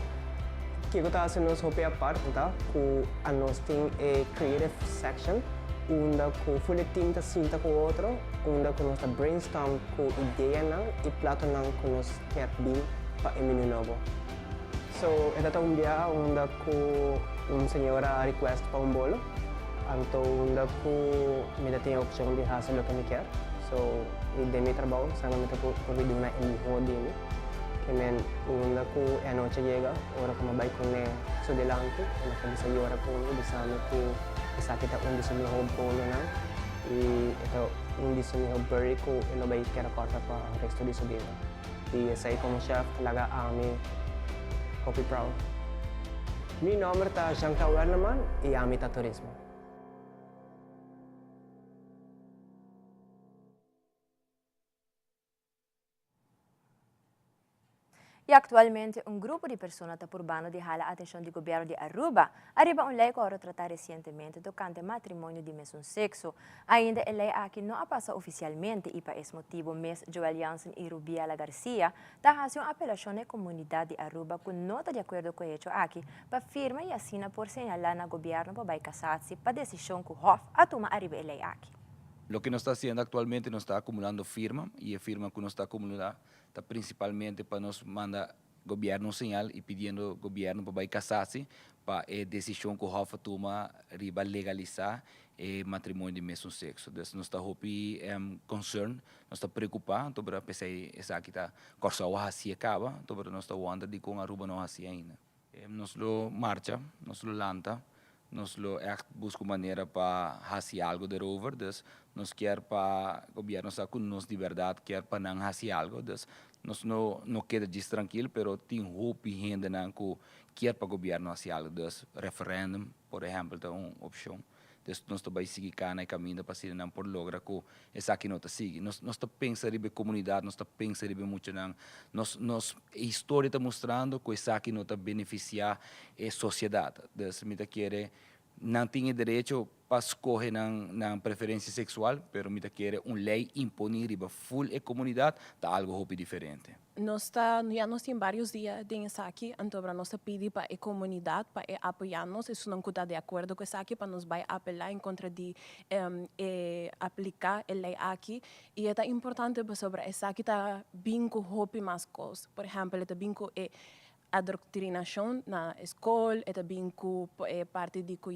Kiko ta hasi nos hopi apart ta ku anos tin e creative section unda ku full e team ta sinta ku otro, unda ku nos ta brainstorm ku ideanan i platonan ku nos kier bin pa e menu nobo. So e ta ta un biaha unda ku un señora a request pa un bolo, anto unda ku mi ta tin e opcion di haci loke mi kier. So i den mi trabou semper mi ta purbi duna e miho di mi. Ke men unda ku e anochi a yega ora ku mi a bai kuné su dilanti el a kuminsá yora ku mi bisa mi ku esaki ta un di su miho bolonan i e ta un di su miho buri ku e lo bai keda kòrda pa resto di su bida. I esei komo chef ta laga ami hopi proud. Mi nòmber ta Jean-Claude Werleman i ami ta turismo. Y actualmente un grupo di persona ta purbando di hala atencion di gobierno di Aruba ariba un ley cu a trata recientemente tocante matrimonio di mesun sexo. Ainda e ley aki no a pasa oficialmente y pa es motibo mes Joel Jansen y Rubiela Garcia ta haci un apelacion na e comunidad di Aruba cu no ta di acuerdo cu e hecho aki pa firma y asina por señala na gobierno pa bay casatsi pa decision cu Hof a tuma ariba e ley aki. Loke nos ta hasiendo aktualmente nos ta akumulando firma i e firma ku nos ta akumulá ta prinsipalmente pa nos manda gobièrnu un señal i pidiendo gobièrnu pa bai kasasi pa e desishon ku Hof a tuma riba legalisá e matrimonio di mesun sekso. Dus nos ta hopi concern, nos ta preokupá, anto pero p'esei esaki ta Kòrsou a hasié kaba, anto pero nos ta wonder dikon Aruba no a hasié ainda. Nos lo marcha, nos lo lanta, nos lo ègt buska un manera pa hasi algo derover. Dus nos kier pa gobierno sa ku nos di bèrdat kier pa nan hasi algo. Dus nos no no keda djis trankil, pero tin hopi hendenan ku kier pa gobierno hasi algo. Dus referendum por ehèmpel ta un opshon. Dus nos ta bai sigui kana e kaminda pa asina nan por logra ku esaki no ta sigui. Nos nos ta pensa riba e komunidat, nos ta pensa riba e muchanan. Nos nos e historia ta mustrando ku esaki no ta benefisiá e sosiedat. Dus mi ta kere nan tin e derecho pa skohe nan nan preferensia seksual, pero mi ta kere un lei imponí riba ful e komunidat ta algu hopi diferente. Nos ta, ya nos tin varios dia den esaki, antobra nos ta pidi pa e comunidad pa e apoya nos, esunnan cu ta de acuerdo cu esaki pa nos bay apela en contra di e aplica e ley aki. Y e ta importante pasobra esaki ta bin cu hopi mas cos. Por ehempel e ta bin cu e adoctrinacion na e scol, e ta bin cu e parti di cu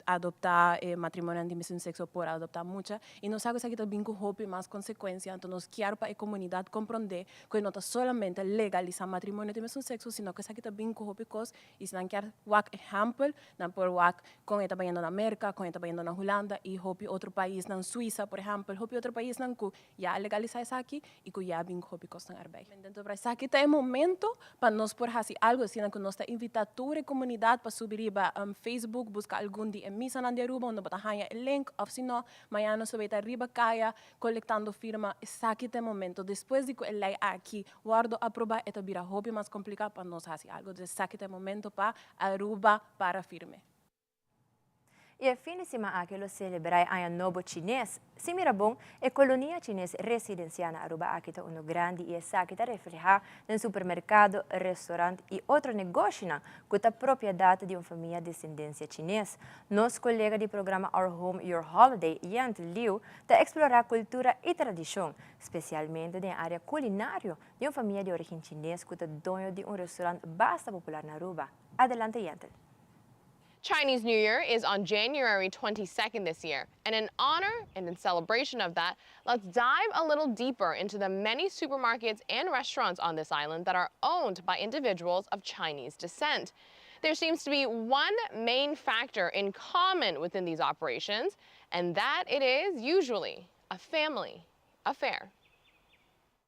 adoptá e matrimonionan di mesun sexo por adoptá mucha y nos sa cu esaki ta bin cu hopi mas consecuencia, anto nos kier pa e comunidad comprende cu e no ta solamente legalisa matrimonio di mesun sexo sino cu esaki ta bin cu hopi cos y si nan kier wak ehempel nan por wak con e ta bayendo na Merca, con e ta bayendo na Hulanda y hopi otro paisnan, Suiza por ehempel, hopi otro paisnan cu ya a legalisa esaki y cu ya a bin cu hopi cosnan erbij. Entonces esaki ta e momento pa nos por haci algo asina cu nos ta invita tur e comunidad pa subi riba Facebook busca algun di e misanan di Aruba unda bo ta haya e link of si no mañana nos ta bay ta riba caya colectando firma. Esaki ta e momento despues di cu e ley aki wordo aproba e ta bira hopi mas complica pa nos haci algo. Entonces esaki ta e momento pa Aruba para firme. I e fin di siman aki lo selebrá e Aña Nobo Chines. Si mira bon, e kolonia chines residensiá na Aruba aki ta unu grandi i esaki ta reflehá den supermerkado, restorant i otro negoshinan ku ta propiedat di un famia desendensia chines. Nos kolega di programa Our Home Your Holiday, Yent Liu, ta eksplorá kultura i tradishon, spesialmente den e área kulinario, di un famia di origen chines ku ta doño di un restorant basta popular na Aruba. Adelante Yentl. Chinese New Year is on January 22nd this year, and in honor and in celebration of that, let's dive a little deeper into the many supermarkets and restaurants on this island that are owned by individuals of Chinese descent. There seems to be one main factor in common within these operations, and that it is usually a family affair.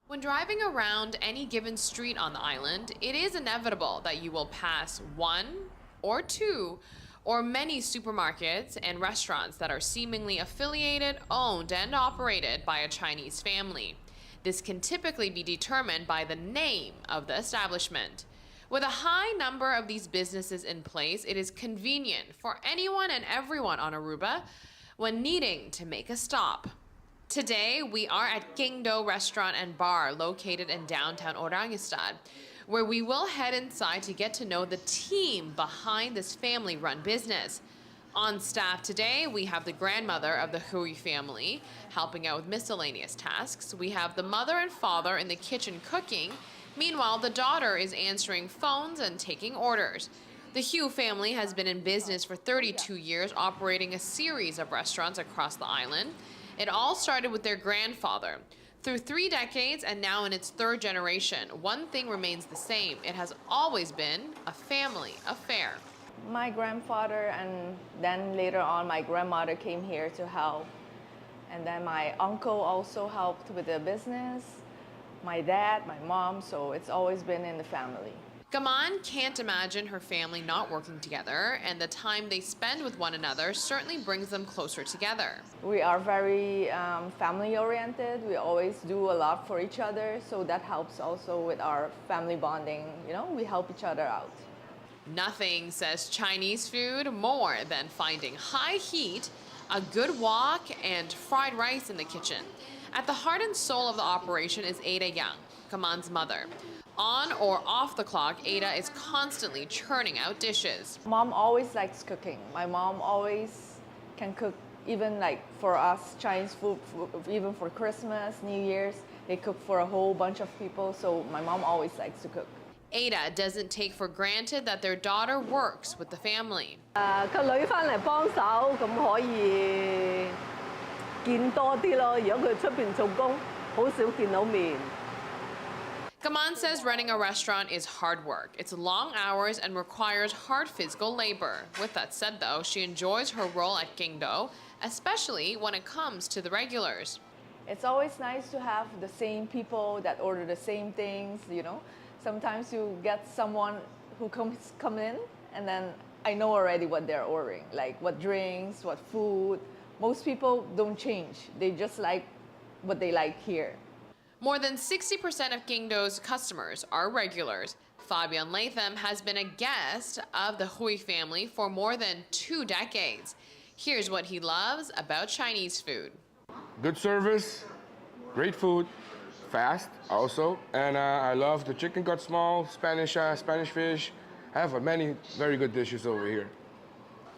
When driving around any given street on the island, it is inevitable that you will pass one or two or many supermarkets and restaurants that are seemingly affiliated, owned, and operated by a Chinese family. This can typically be determined by the name of the establishment. With a high number of these businesses in place, it is convenient for anyone and everyone on Aruba when needing to make a stop. Today, we are at Kingdo Restaurant and Bar, located in downtown Oranjestad, where we will head inside to get to know the team behind this family-run business. On staff today, we have the grandmother of the Hui family helping out with miscellaneous tasks. We have the mother and father in the kitchen cooking. Meanwhile, the daughter is answering phones and taking orders. The Hugh family has been in business for 32 years, operating a series of restaurants across the island. It all started with their grandfather. Through three decades and now in its third generation, one thing remains the same. It has always been a family affair. My grandfather and then later on my grandmother came here to help. And then my uncle also helped with the business, my dad, my mom, so it's always been in the family. Gaman can't imagine her family not working together, and the time they spend with one another certainly brings them closer together. We are very um, family oriented. We always do a lot for each other, so that helps also with our family bonding. You know, we help each other out. Nothing says Chinese food more than finding high heat, a good wok, and fried rice in the kitchen. At the heart and soul of the operation is Ada Young, Kaman's mother. On or off the clock, Ada is constantly churning out dishes. Mom always likes cooking. My mom always can cook even like for us Chinese food, even for Christmas, New Year's, they cook for a whole bunch of people. So my mom always likes to cook. Ada doesn't take for granted that their daughter works with the family. 誒個女翻嚟幫手，咁可以見多啲咯。如果佢出邊做工，好少見到面。 Gaman says running a restaurant is hard work. It's long hours and requires hard physical labor. With that said, though, she enjoys her role at Gingdo, especially when it comes to the regulars. It's always nice to have the same people that order the same things, you know. Sometimes you get someone who comes come in and then I know already what they're ordering, like what drinks, what food. Most people don't change. They just like what they like here. More than 60% of Gingdo's customers are regulars. Fabian Latham has been a guest of the Hui family for more than two decades. Here's what he loves about Chinese food. Good service, great food, fast also, and uh, I love the chicken cut small, Spanish uh, Spanish fish. I have many very good dishes over here.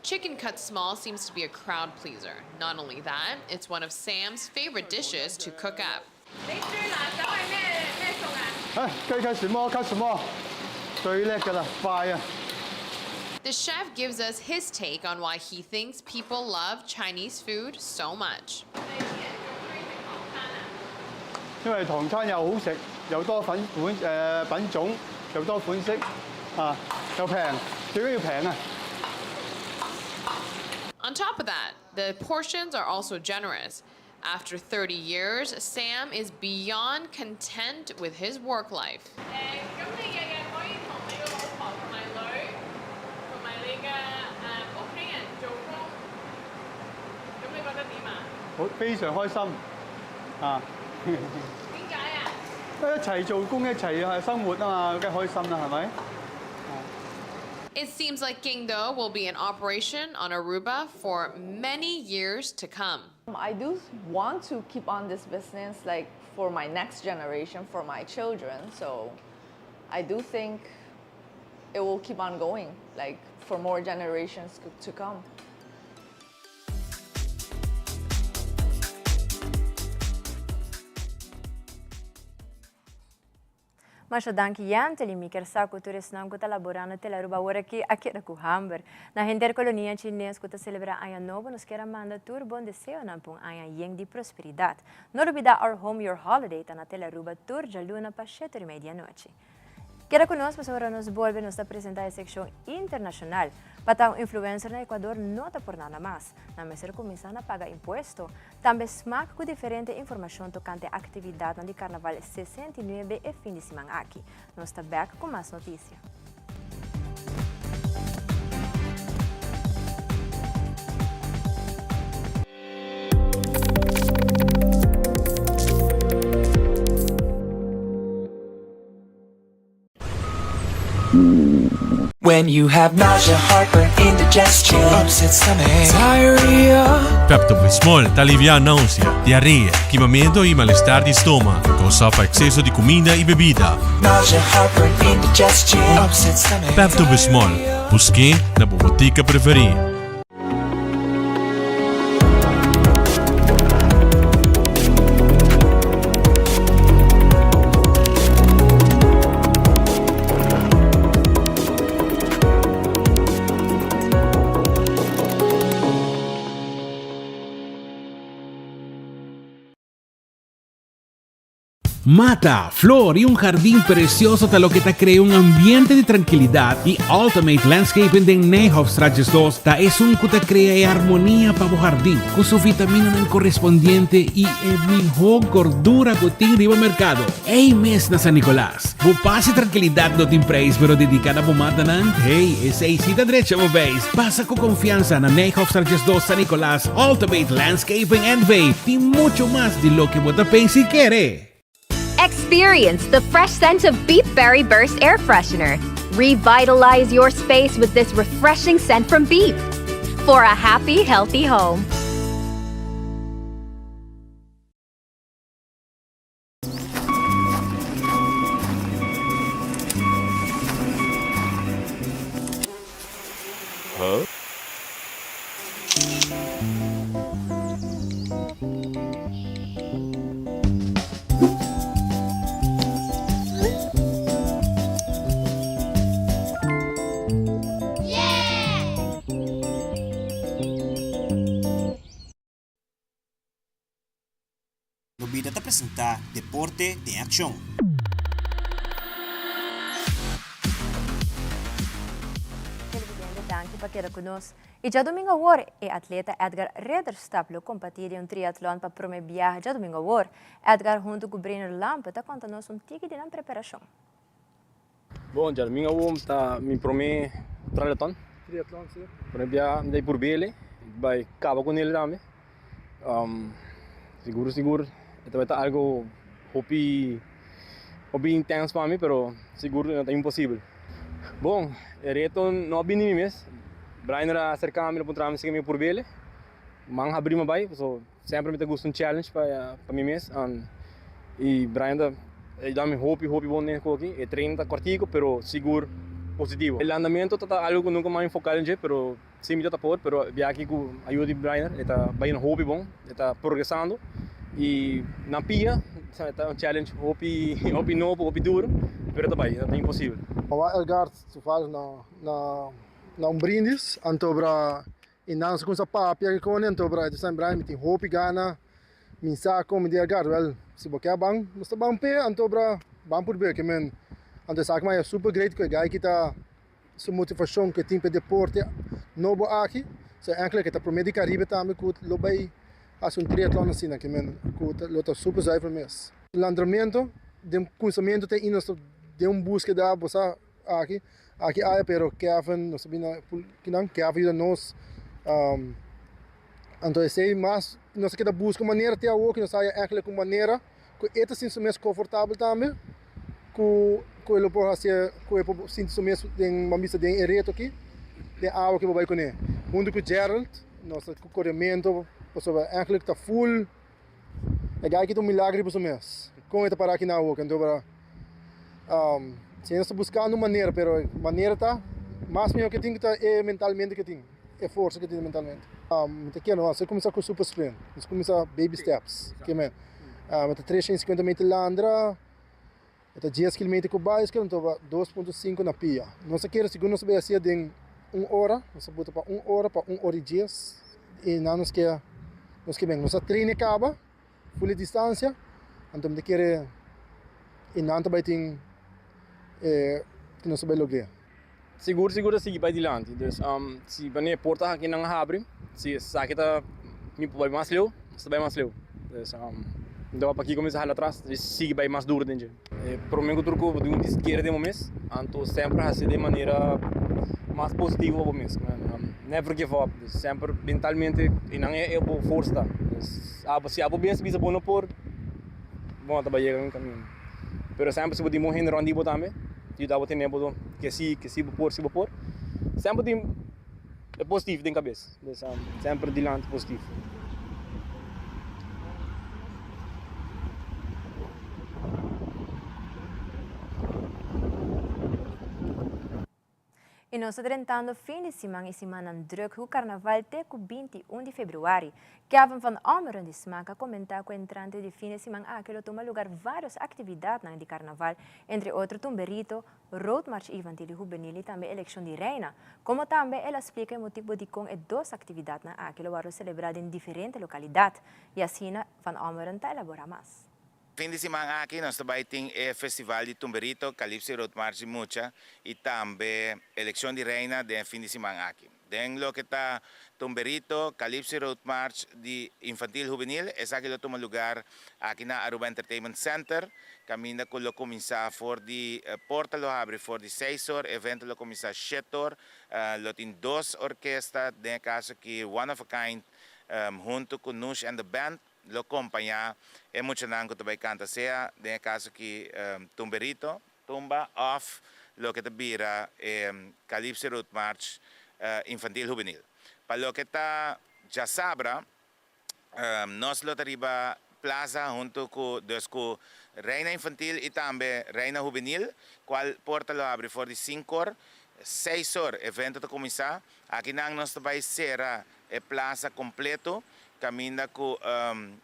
Chicken cut small seems to be a crowd pleaser. Not only that, it's one of Sam's favorite dishes to cook up. 你最拿手係咩咩餸啊？哎，雞雞什麼？雞什麼？最叻㗎啦，快啊！ The chef gives us his take on why he thinks people love Chinese food so much. 因為唐餐又好食，又多粉款誒品種，又多款式，啊，又平，最緊要平啊！ On top of that, the portions are also generous. After 30 years, Sam is beyond content with his work life. 誒，咁你日日可以同你個老婆同埋女，同埋你嘅誒屋企人做工，咁你覺得點啊？好，非常開心啊！點解啊？一齊做工，一齊係生活啊嘛，梗係開心啦，係咪？ It seems like Gingdo will be in operation on Aruba for many years to come. I do want to keep on this business like for my next generation, for my children. So I do think it will keep on going, like for more generations to come. Masha danki Yentely, mi kier sa cu tur esnan cu ta labora na Telaruba awor aki a keda cu hamber. Na henter colonia Chines cu ta celebra Aña Nobo nos kier a manda tur bon deseonan pa un aña yen di prosperidad. No lubida Our Home Your Holiday ta na Telaruba tur djaluna pa sheter y media anochi. Keda cu nos pasobra nos bolbe nos ta presenta e seccion internacional. Pa ta un influencer na Ecuador no ta por nada mas. Nan mester cuminsa na paga impuesto. Tambe smak ku diferente informashon tokante aktividatnan di Karnaval 69 e fin di siman aki. Nos ta bèk ku mas notisia. When you have nausea, heartburn, indigestion, upset stomach, diarrhea. Pepto-Bismol ta aliviá nausea, diarea, kimamentu i malestar di stoma kousá pa ekseso di kuminda i bebida. Nausea, heartburn, indigestion, upset stomach, Pepto-Bismol, busk'é na bo botika preferí. Mata, flor y un jardin precioso ta loke ta crea un ambiente di trankilidad y Ultimate Landscaping den Nijhofstraat 12 ta esun cu ta crea e armonia pa bo jardin cu su vitaminanan correspondiente y e miho gordura cu tin riba mercado. Ey mes na San Nicolas, bo paz y trankilidad no tin prijs pero dedica na bo matanan, hey, esey si ta drecha bo beis. Pasa cu confiansa na Nijhofstraat 12 San Nicolas, Ultimate Landscaping NV tin mucho mas di loke bo ta pensa y kere. Experience the fresh scent of Beep Berry Burst Air Freshener. Revitalize your space with this refreshing scent from Beep. For a happy, healthy home. Nobida ta presentá Deporte den Akshon. Televidente danki pa keda ku nos. I djadumingu awor e atleta Edgar Ridderstap lo kompatí den un triatlon pa prome biaha djadumingu awor. Edgar huntu ku Breiner Lampe ta konta nos un tiki di nan preparashon. Bon, djadumingu awor ta mi prome triatlon. Triatlon, si. Prome biaha mi ta purbele, bai kaba ku nel tambe. Sigur sigur e tabata algo hopi hopi intens pa mi pero sigur no ta imposibel. Bon e reto no a bini mi mes, Brainer a aserka mi a puntra mi si mi por bele, man habri mi a bai pasobra semper mi ta gusta un challenge pa mi mes y Brainer ta yuda mi hopi hopi bon den e koki, e train ta kortiko pero sigur positivo. E landamento ta algo ku nunka mi a enfoka den dje pero. Sí mi ta ta por, pero bia aki ku ayuda di Brainer e ta bayendo hopi bon, e ta progresando y nan pia ta un challenge hopi hopi nobo, hopi duro, pero ta bay, no ta imposibel. Awa Elgard toevallig na na na un brindis anto bra y nan sa cuminsa papia ki cone anto bra e ta bisa Brian mi tin hopi gana mi sa con mi di Elgard wel si bo kier ban nos ta ban pe anto bra ban purbe ke men anto esaki maya super great cu e guy ki ta Su motivashon ku e tin pa e deporte nobo aki, so enkele ke ta prome di Karibe tambe ku lo bai hasi un triatlon asina ke men ku lo ta super zuiver mes. Landramentu den kuminsamentu te ainda nos ta den un buskeda bo sa aki aki aya pero Kevin nos ta bini kinan Kevin yuda nos anto esei mas nos ta keda buska un manera te awor ku nos haya enkele ku manera ku e ta sinti su mes konfortabel tambe ku ku e lo por hasi ku e por sinti su mes den ban bisa den e reto aki den awa ku bo bai kuné huntu ku Gerald nos ta ku korementu pasobra eigenlijk ta full e guy aki ta un milagro riba su mes kon e ta para aki na awa anto para si nos ta buskando un manera pero manera ta mas mihó ke tin ta e mentalmente ke tin. E forsa ke tin mentalmente. Mi ta kere nos a kuminsá ku super sprint. Nos a kuminsá baby steps. Ke men mi ta 350 meter landra, e ta dies kilometer ku baiskel, anto ba 2.5 na pia. Nos a kere segun nos a bai hasié den un ora, nos a buta pa un ora pa un ora i dies i nan nos ke nos ke ben. Nos a train e kaba ful e distansia, anto mi ta kere i nan ta bai tin e ku nos a bai logr'é. Sigur sigur ta sigui bai dilanti dus si wanneer e porta aki nan habri si esaki ta mi por bai mas leu nos ta bai mas leu dus no ta pakiko mi sa hala atras sigui bai mas duro den dje. E prome ku tur ku bo tin ku kere den bo mes anto semper hasi den manera mas positivo pa bo mes never give up semper mentalmente e nan e bo forsa ta si abo mes bisa bo no por bo no ta bai yega un kaminda pero semper si bo tin bon hende rond di bo tambe yuda bo tene bo ke si ke si bo por si bo por semper tin e positivo den kabes dus semper dilanti positivo. I nos ta drentando fin di siman i simannan druk ku karnaval te ku 21 di februari. Kevin van Ommeren di Smaak a komentá ku entrante di fin di siman aki lo tuma lugar vários aktividatnan di karnaval, entre otro tumberito, roadmarch infantil i hubenil i tambe elekshon di reina. Komo tambe el a splika e motibu dikon e dos aktividatnan aki lo wòrdu selebrá den diferente lokalidat. I asina Van Ommeren ta elaborá mas. Fin di siman aki nos ta bai tin e festival di Tumberito, Calypso y Road March di mucha y tambe eleccion di reina den e fin di siman aki. Den loke ta Tumberito, Calypso y Road March di Infantil Hubenil, esaki lo tuma lugar aki na Aruba Entertainment Center, caminda cu lo cuminsa for di porta lo habri for di seis or, evento lo cuminsa shet or, lo tin dos orkesta, den e caso aki One of a Kind hunto cu Nush and the Band lo compaña e muchanan cu ta bay canta sea den e caso aki Tumberito, Tumba of loke ta bira e Calypso Road March Infantil Hubenil. Pa loke ta djasabra nos lo ta riba plaza hunto cu dus cu Reina Infantil y tambe Reina Hubenil cual porta lo habri for di sinkor, seis or evento ta cuminsa. Akinan nos ta bay cera e plaza completo caminda cu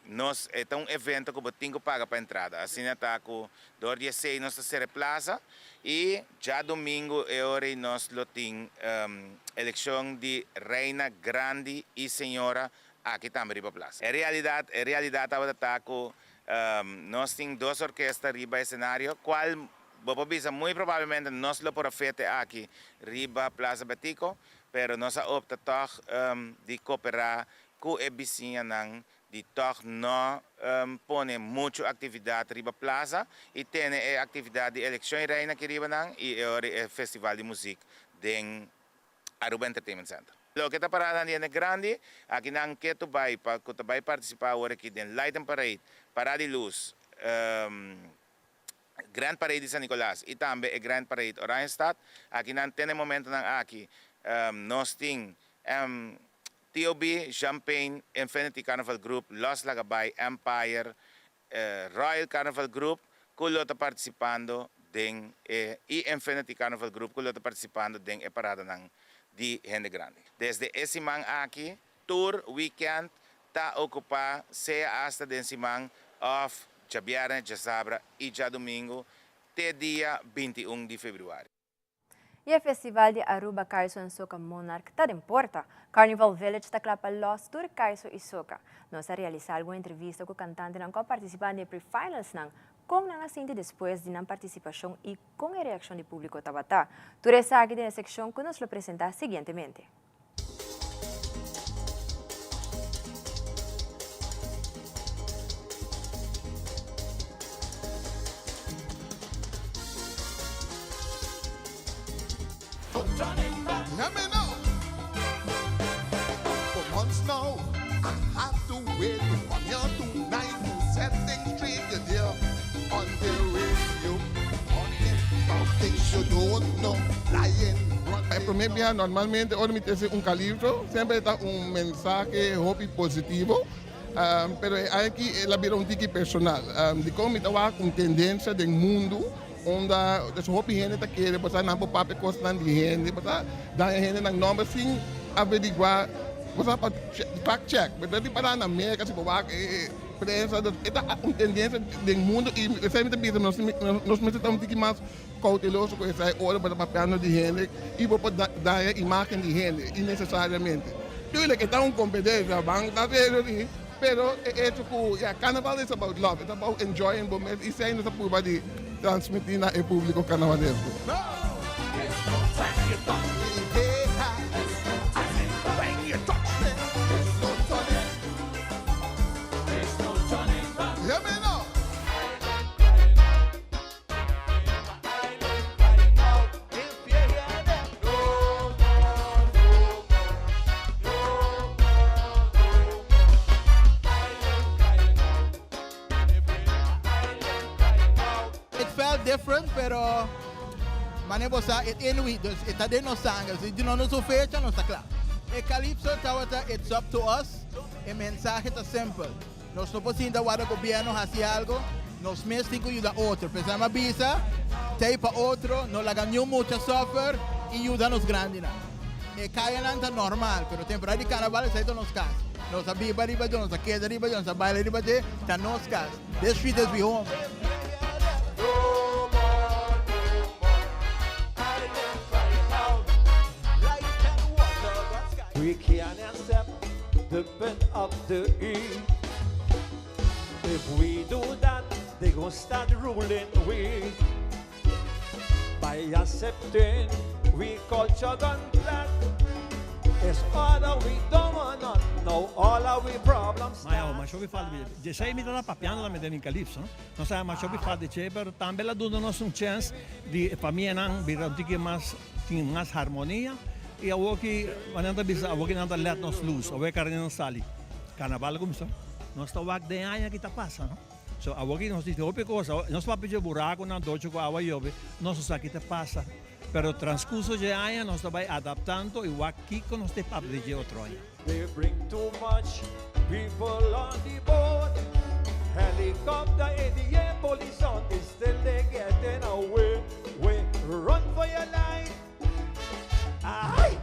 nos e ta un evento cu bo tin cu paga pa entrada. Asina ta cu door di esey nos ta cera e plaza y djadomingo e ora ey nos lo tin eleccion di Reina Grandi y Señora aki tambe riba plaza. E realidad e realidad tabata ta cu nos tin dos orkesta riba escenario cual bo por bisa muy probablemente nos lo por a fete aki riba Plaza Betico pero nos a opta tog di coopera cu e bisiñanan di tog no pone mucho actividad riba plaza y tene e actividad di eleccion y reina aki riba nan y e ora e festival di muziek den Aruba Entertainment Center. Loke ta pará nan di hende grandi, aki nan ketu bai pa cu ta bai participa awor aki den Light and Parade, Parada di Luz, Grand Parade di San Nicolas y tambe e Grand Parade Oranjestad. Aki nan te na e momentonan aki nos tin TOB, Champagne, Infinity Carnival Group, Los Lagabay, Empire, Royal Carnival Group cu lo ta participando den e y Infinity Carnival Group cu lo ta participando den e paradanan di hende grandi. Desde e siman aki tur weekend ta ocupa sea hasta den siman of djabierne, djasabra y djadomingo te dia 21 di februari. Y e festival di Aruba Kaiso en Soca Monarch ta den porta. Carnival Village ta cla pa los tur Kaiso y Soca. Nos a realisa algun entrevista cu cantantenan cu a participa den e pre-finalsnan, con nan a sinti despues di nan participacion y con e reaccion di publico tabata. Tur esaki den e seccion cu nos lo presenta siguientemente. E prome bia normalmente ora mi trece un calipso semper e ta un mensahe hopi positivo pero e aña aki el a bira un tiki personal dikon mi ta wak un tendencia den mundu unda hopi hende ta kere bo sa nan por papia cosnan di hende bo sa daña hende nan nomber sin averigua bo sa pa fact check di para na Merca si bo wak e prensa e ta un tendencia den mundu y esey mi ta bisa nos mester ta un tiki mas Cauteloso cu esai ora bo ta papiando di hende y bo por daña imagen di hende innecesariamente. Tuurlijk e ta un competencia, ban ta serio di, pero e hecho cu ya carnaval is about love, it's about enjoying bo mes y esai nos ta purba di transmiti na e publico carnavalesco. It felt different pero mane bo sa it in we dus e ta den nos sanger si duna nos un fecha nos ta kla. E calypso tabata it's up to us e mensahe ta simpel. Nos no por sinta warda gobierno haci algo, nos mes tin cu yuda otro. P'esei mi a bisa, tei pa otro, no laga niun mucha suffer y yuda nos grandinan. E cayanan ta normal, pero temporada di carnaval esei ta nos cas. Nos a biba riba dje, nos a keda riba dje, nos a baila riba dje, ta nos cas. This street is we home. We can accept the punt op de i. If we do that, the Don't start ruling we by accepting we culture gone flat. It's all that we don't want not now all of we problems. Ma ja, masha hopi falta di dje. Mi tabata papiando tambe den Calypso, no? Nos a masha hopi falta di dje, pero tambe el a duna nos un chance di e famianan bira un tiki mas, tin mas harmonia. Y awoki, manera nan ta bisa, awoki nan ta let nos loose, awo e carne nan sali. Carnaval a cuminsa. Nos ta wak den aña ki ta pasa, no? So awoki nos di hopi cos, nos papia dje buraconan docho cu awa yobe, nos no sa ki ta pasa. Pero transcurso dje aña nos ta bay adaptando y wak kico nos ta papia di dje otro aña. They bring too much people on the boat Helicopter in the air, police on the still they getting away Way, run for your life Ay!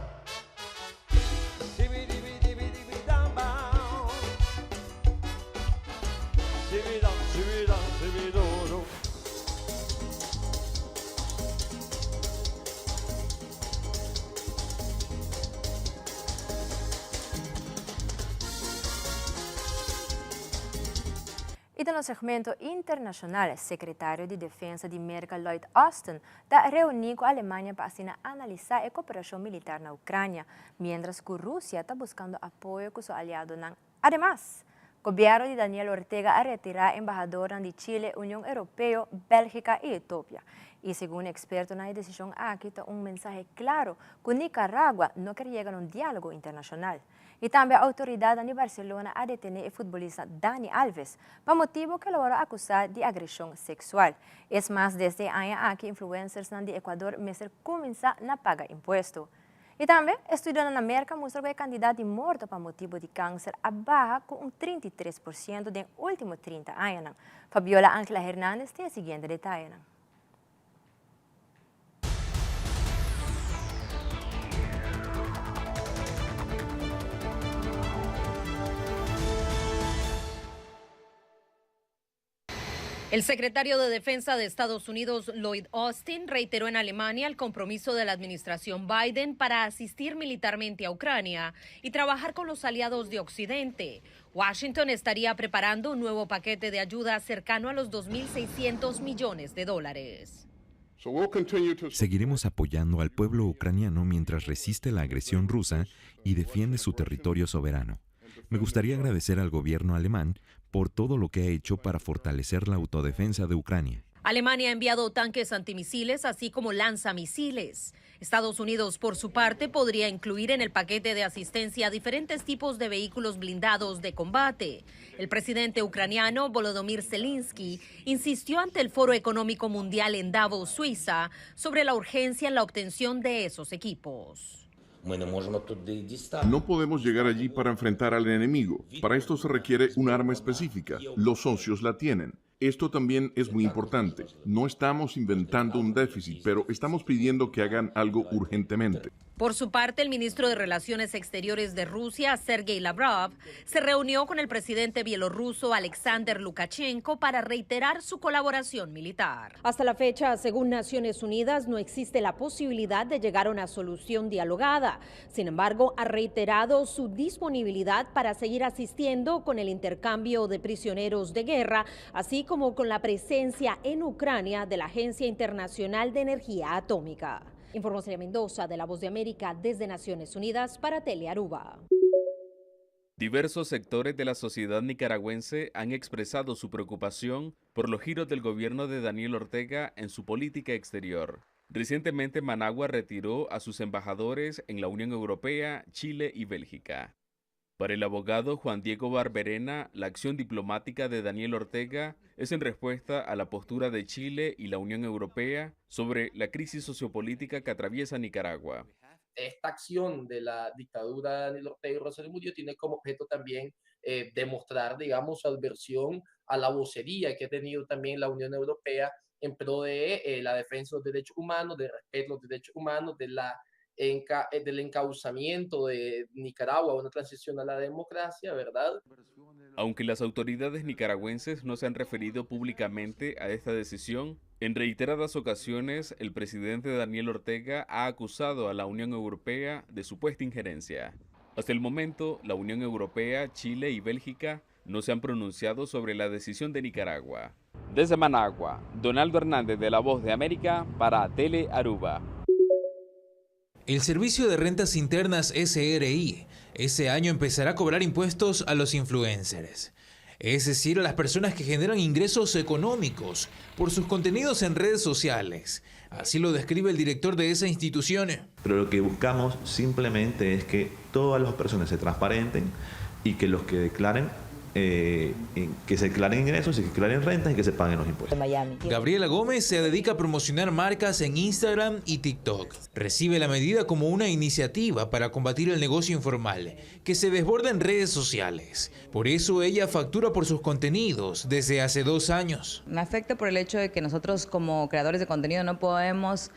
Y den nos segmento internacional, Secretario di Defensa di Merca Lloyd Austin ta reuni cu Alemania pa asina analisa e cooperacion militar na Ucrania, mientras cu Rusia ta buscando apoyo cu su aliadonan. Ademas, gobierno di Daniel Ortega a retira embahadornan di Chile, Union Europeo, Belgica y Etopia. Y segun expertonan e decision aki ta un mensahe claro cu Nicaragua no kier yega na un dialogo internacional. Y tambe autoridadnan di Barcelona a detene e futbolista Dani Alves pa motibo cu el a worde acusa di agresion sexual. Es mas desde e aña aki influencersnan di Ecuador mester cuminsa na paga impuesto. Y tambe, estudionan na Merca mustra cu e cantidad di morto pa motibo di cancer a baha cu un 33% den ultimo 30 añanan. Fabiola Angela Hernandez tin e siguiente detayenan. El secretario de Defensa de Estados Unidos, Lloyd Austin, reiteró en Alemania el compromiso de la administración Biden para asistir militarmente a Ucrania y trabajar con los aliados de Occidente. Washington estaría preparando un nuevo paquete de ayuda cercano a los 2.600 millones de dólares. Seguiremos apoyando al pueblo ucraniano mientras resiste la agresión rusa y defiende su territorio soberano. Me gustaría agradecer al gobierno alemán por todo lo que ha hecho para fortalecer la autodefensa de Ucrania. Alemania ha enviado tanques antimisiles, así como lanzamisiles. Estados Unidos, por su parte, podría incluir en el paquete de asistencia diferentes tipos de vehículos blindados de combate. El presidente ucraniano Volodymyr Zelensky insistió ante el Foro Económico Mundial en Davos, Suiza, sobre la urgencia en la obtención de esos equipos. No podemos llegar allí para enfrentar al enemigo. Para esto se requiere un arma específica. Los socios la tienen. Esto también es muy importante. No estamos inventando un déficit, pero estamos pidiendo que hagan algo urgentemente. Por su parte, el ministro de Relaciones Exteriores de Rusia, Sergei Lavrov, se reunió con el presidente bielorruso Alexander Lukashenko para reiterar su colaboración militar. Hasta la fecha, según Naciones Unidas, no existe la posibilidad de llegar a una solución dialogada. Sin embargo, ha reiterado su disponibilidad para seguir asistiendo con el intercambio de prisioneros de guerra, así como con la presencia en Ucrania de la Agencia Internacional de Energía Atómica. Informó Celia Mendoza de La Voz de América desde Naciones Unidas para Telearuba. Diversos sectores de la sociedad nicaragüense han expresado su preocupación por los giros del gobierno de Daniel Ortega en su política exterior. Recientemente Managua retiró a sus embajadores en la Unión Europea, Chile y Bélgica. Para el abogado Juan Diego Barberena, la acción diplomática de Daniel Ortega es en respuesta a la postura de Chile y la Unión Europea sobre la crisis sociopolítica que atraviesa Nicaragua. Esta acción de la dictadura de Daniel Ortega y Rosario Murillo tiene como objeto también demostrar, digamos, su adversión a la vocería que ha tenido también la Unión Europea en pro de la defensa de los derechos humanos, de respeto a los derechos humanos, de la del encauzamiento de Nicaragua a una transición a la democracia, ¿verdad? Aunque las autoridades nicaragüenses no se han referido públicamente a esta decisión, en reiteradas ocasiones el presidente Daniel Ortega ha acusado a la Unión Europea de supuesta injerencia. Hasta el momento, la Unión Europea, Chile y Bélgica no se han pronunciado sobre la decisión de Nicaragua. Desde Managua, Donaldo Hernández de La Voz de América para Tele Aruba. El Servicio de Rentas Internas SRI ese año empezará a cobrar impuestos a los influencers, es decir, a las personas que generan ingresos económicos por sus contenidos en redes sociales. Así lo describe el director de esa institución. Pero lo que buscamos simplemente es que todas las personas se transparenten y que los que declaren eh, que se declaren ingresos y que declaren rentas y que se paguen los impuestos. Gabriela Gómez se dedica a promocionar marcas en Instagram y TikTok. Recibe la medida como una iniciativa para combatir el negocio informal que se desborda en redes sociales. Por eso ella factura por sus contenidos desde hace dos años. Me afecta por el hecho de que nosotros como creadores de contenido no podemos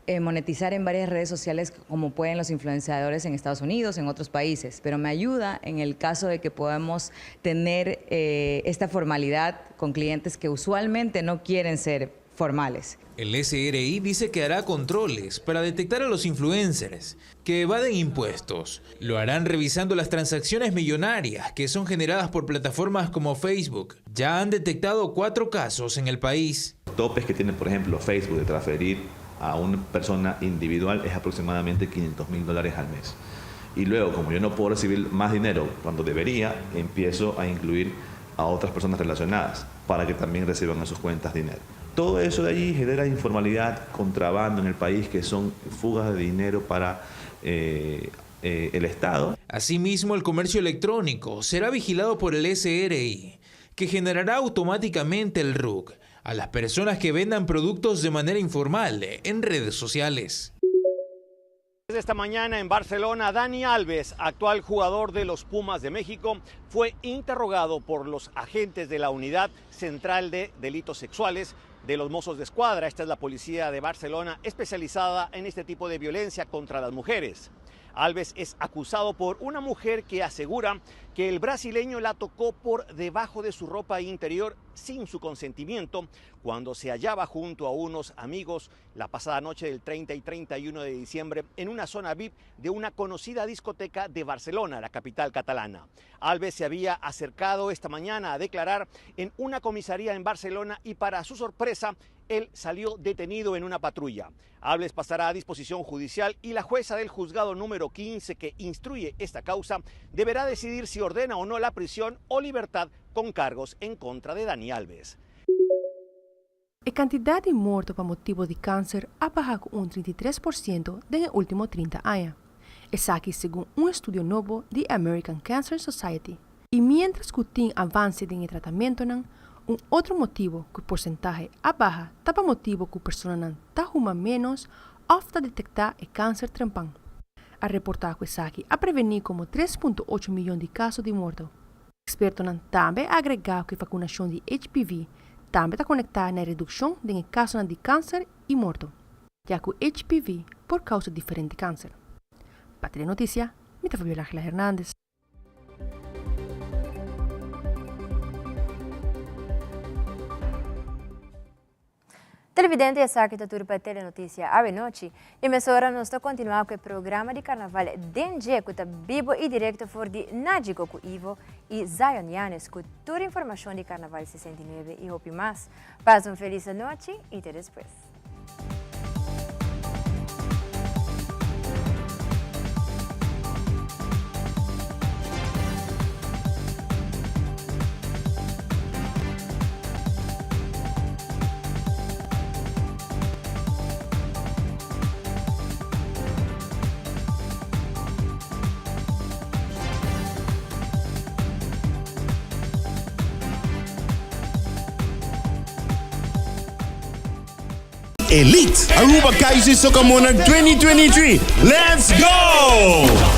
eh, monetizar en varias redes sociales como pueden los influenciadores en Estados Unidos, en otros países, pero me ayuda en el caso de que podamos tener eh, esta formalidad con clientes que usualmente no quieren ser formales. El SRI dice que hará controles para detectar a los influencers que evaden impuestos. Lo harán revisando las transacciones millonarias que son generadas por plataformas como Facebook. Ya han detectado cuatro casos en el país. Topes que tiene, por ejemplo, Facebook de transferir a una persona individual es aproximadamente 500 mil dólares al mes. Y luego, como yo no puedo recibir más dinero cuando debería, empiezo a incluir a otras personas relacionadas para que también reciban a sus cuentas dinero. Todo eso de allí genera informalidad, contrabando en el país, que son fugas de dinero para eh, eh, el Estado. Asimismo, el comercio electrónico será vigilado por el SRI, que generará automáticamente el RUC a las personas que vendan productos de manera informal en redes sociales. Esta mañana en Barcelona, Dani Alves, actual jugador de los Pumas de México, fue interrogado por los agentes de la Unidad Central de Delitos Sexuales de los Mossos de Escuadra. Esta es la policía de Barcelona especializada en este tipo de violencia contra las mujeres. Alves es acusado por una mujer que asegura que el brasileño la tocó por debajo de su ropa interior sin su consentimiento cuando se hallaba junto a unos amigos la pasada noche del 30 y 31 de diciembre en una zona VIP de una conocida discoteca de Barcelona, la capital catalana. Alves se había acercado esta mañana a declarar en una comisaría en Barcelona y para su sorpresa él salió detenido en una patrulla. Alves pasará a disposición judicial y la jueza del juzgado número 15 que instruye esta causa deberá decidir si ordena o no la prisión o libertad con cargos en contra de Dani Alves. E kantidat di morto pa motibu di kanser a baha ku un 33 porshento den e último 30 aña. Esaki segun un estudio nobo di American Cancer Society. I miéntras ku tin avanse den e tratamentunan, un otro motibu ku e porsentahe a baha ta pa motibu ku personanan ta huma ménos òf ta detektá e kanser trempan. A reportá ku esaki a prevení komo 3.8 miyon di kaso di morto. Ekspertonan tambe a agregá ku e vakunashon di HPV tambe ta konektá na e redukshon den e kasonan di kanser i morto, ya ku HPV por kousa diferente kanser. Pa Telenotisia, mi ta Fabiola Angela Hernandez. Televidente esaki ta tur pa Telenoticia awe nochi. Y mesora nos ta continua cu e programa di Carnaval den dje cu ta bibo y directo for di Nagico cu Ivo y Zion Yanes cu tur informacion di Carnaval 69 y hopi mas. Pasa un feliz anochi y te despues. Elite Aruba Kaiser Soca Monarch 2023. Let's go!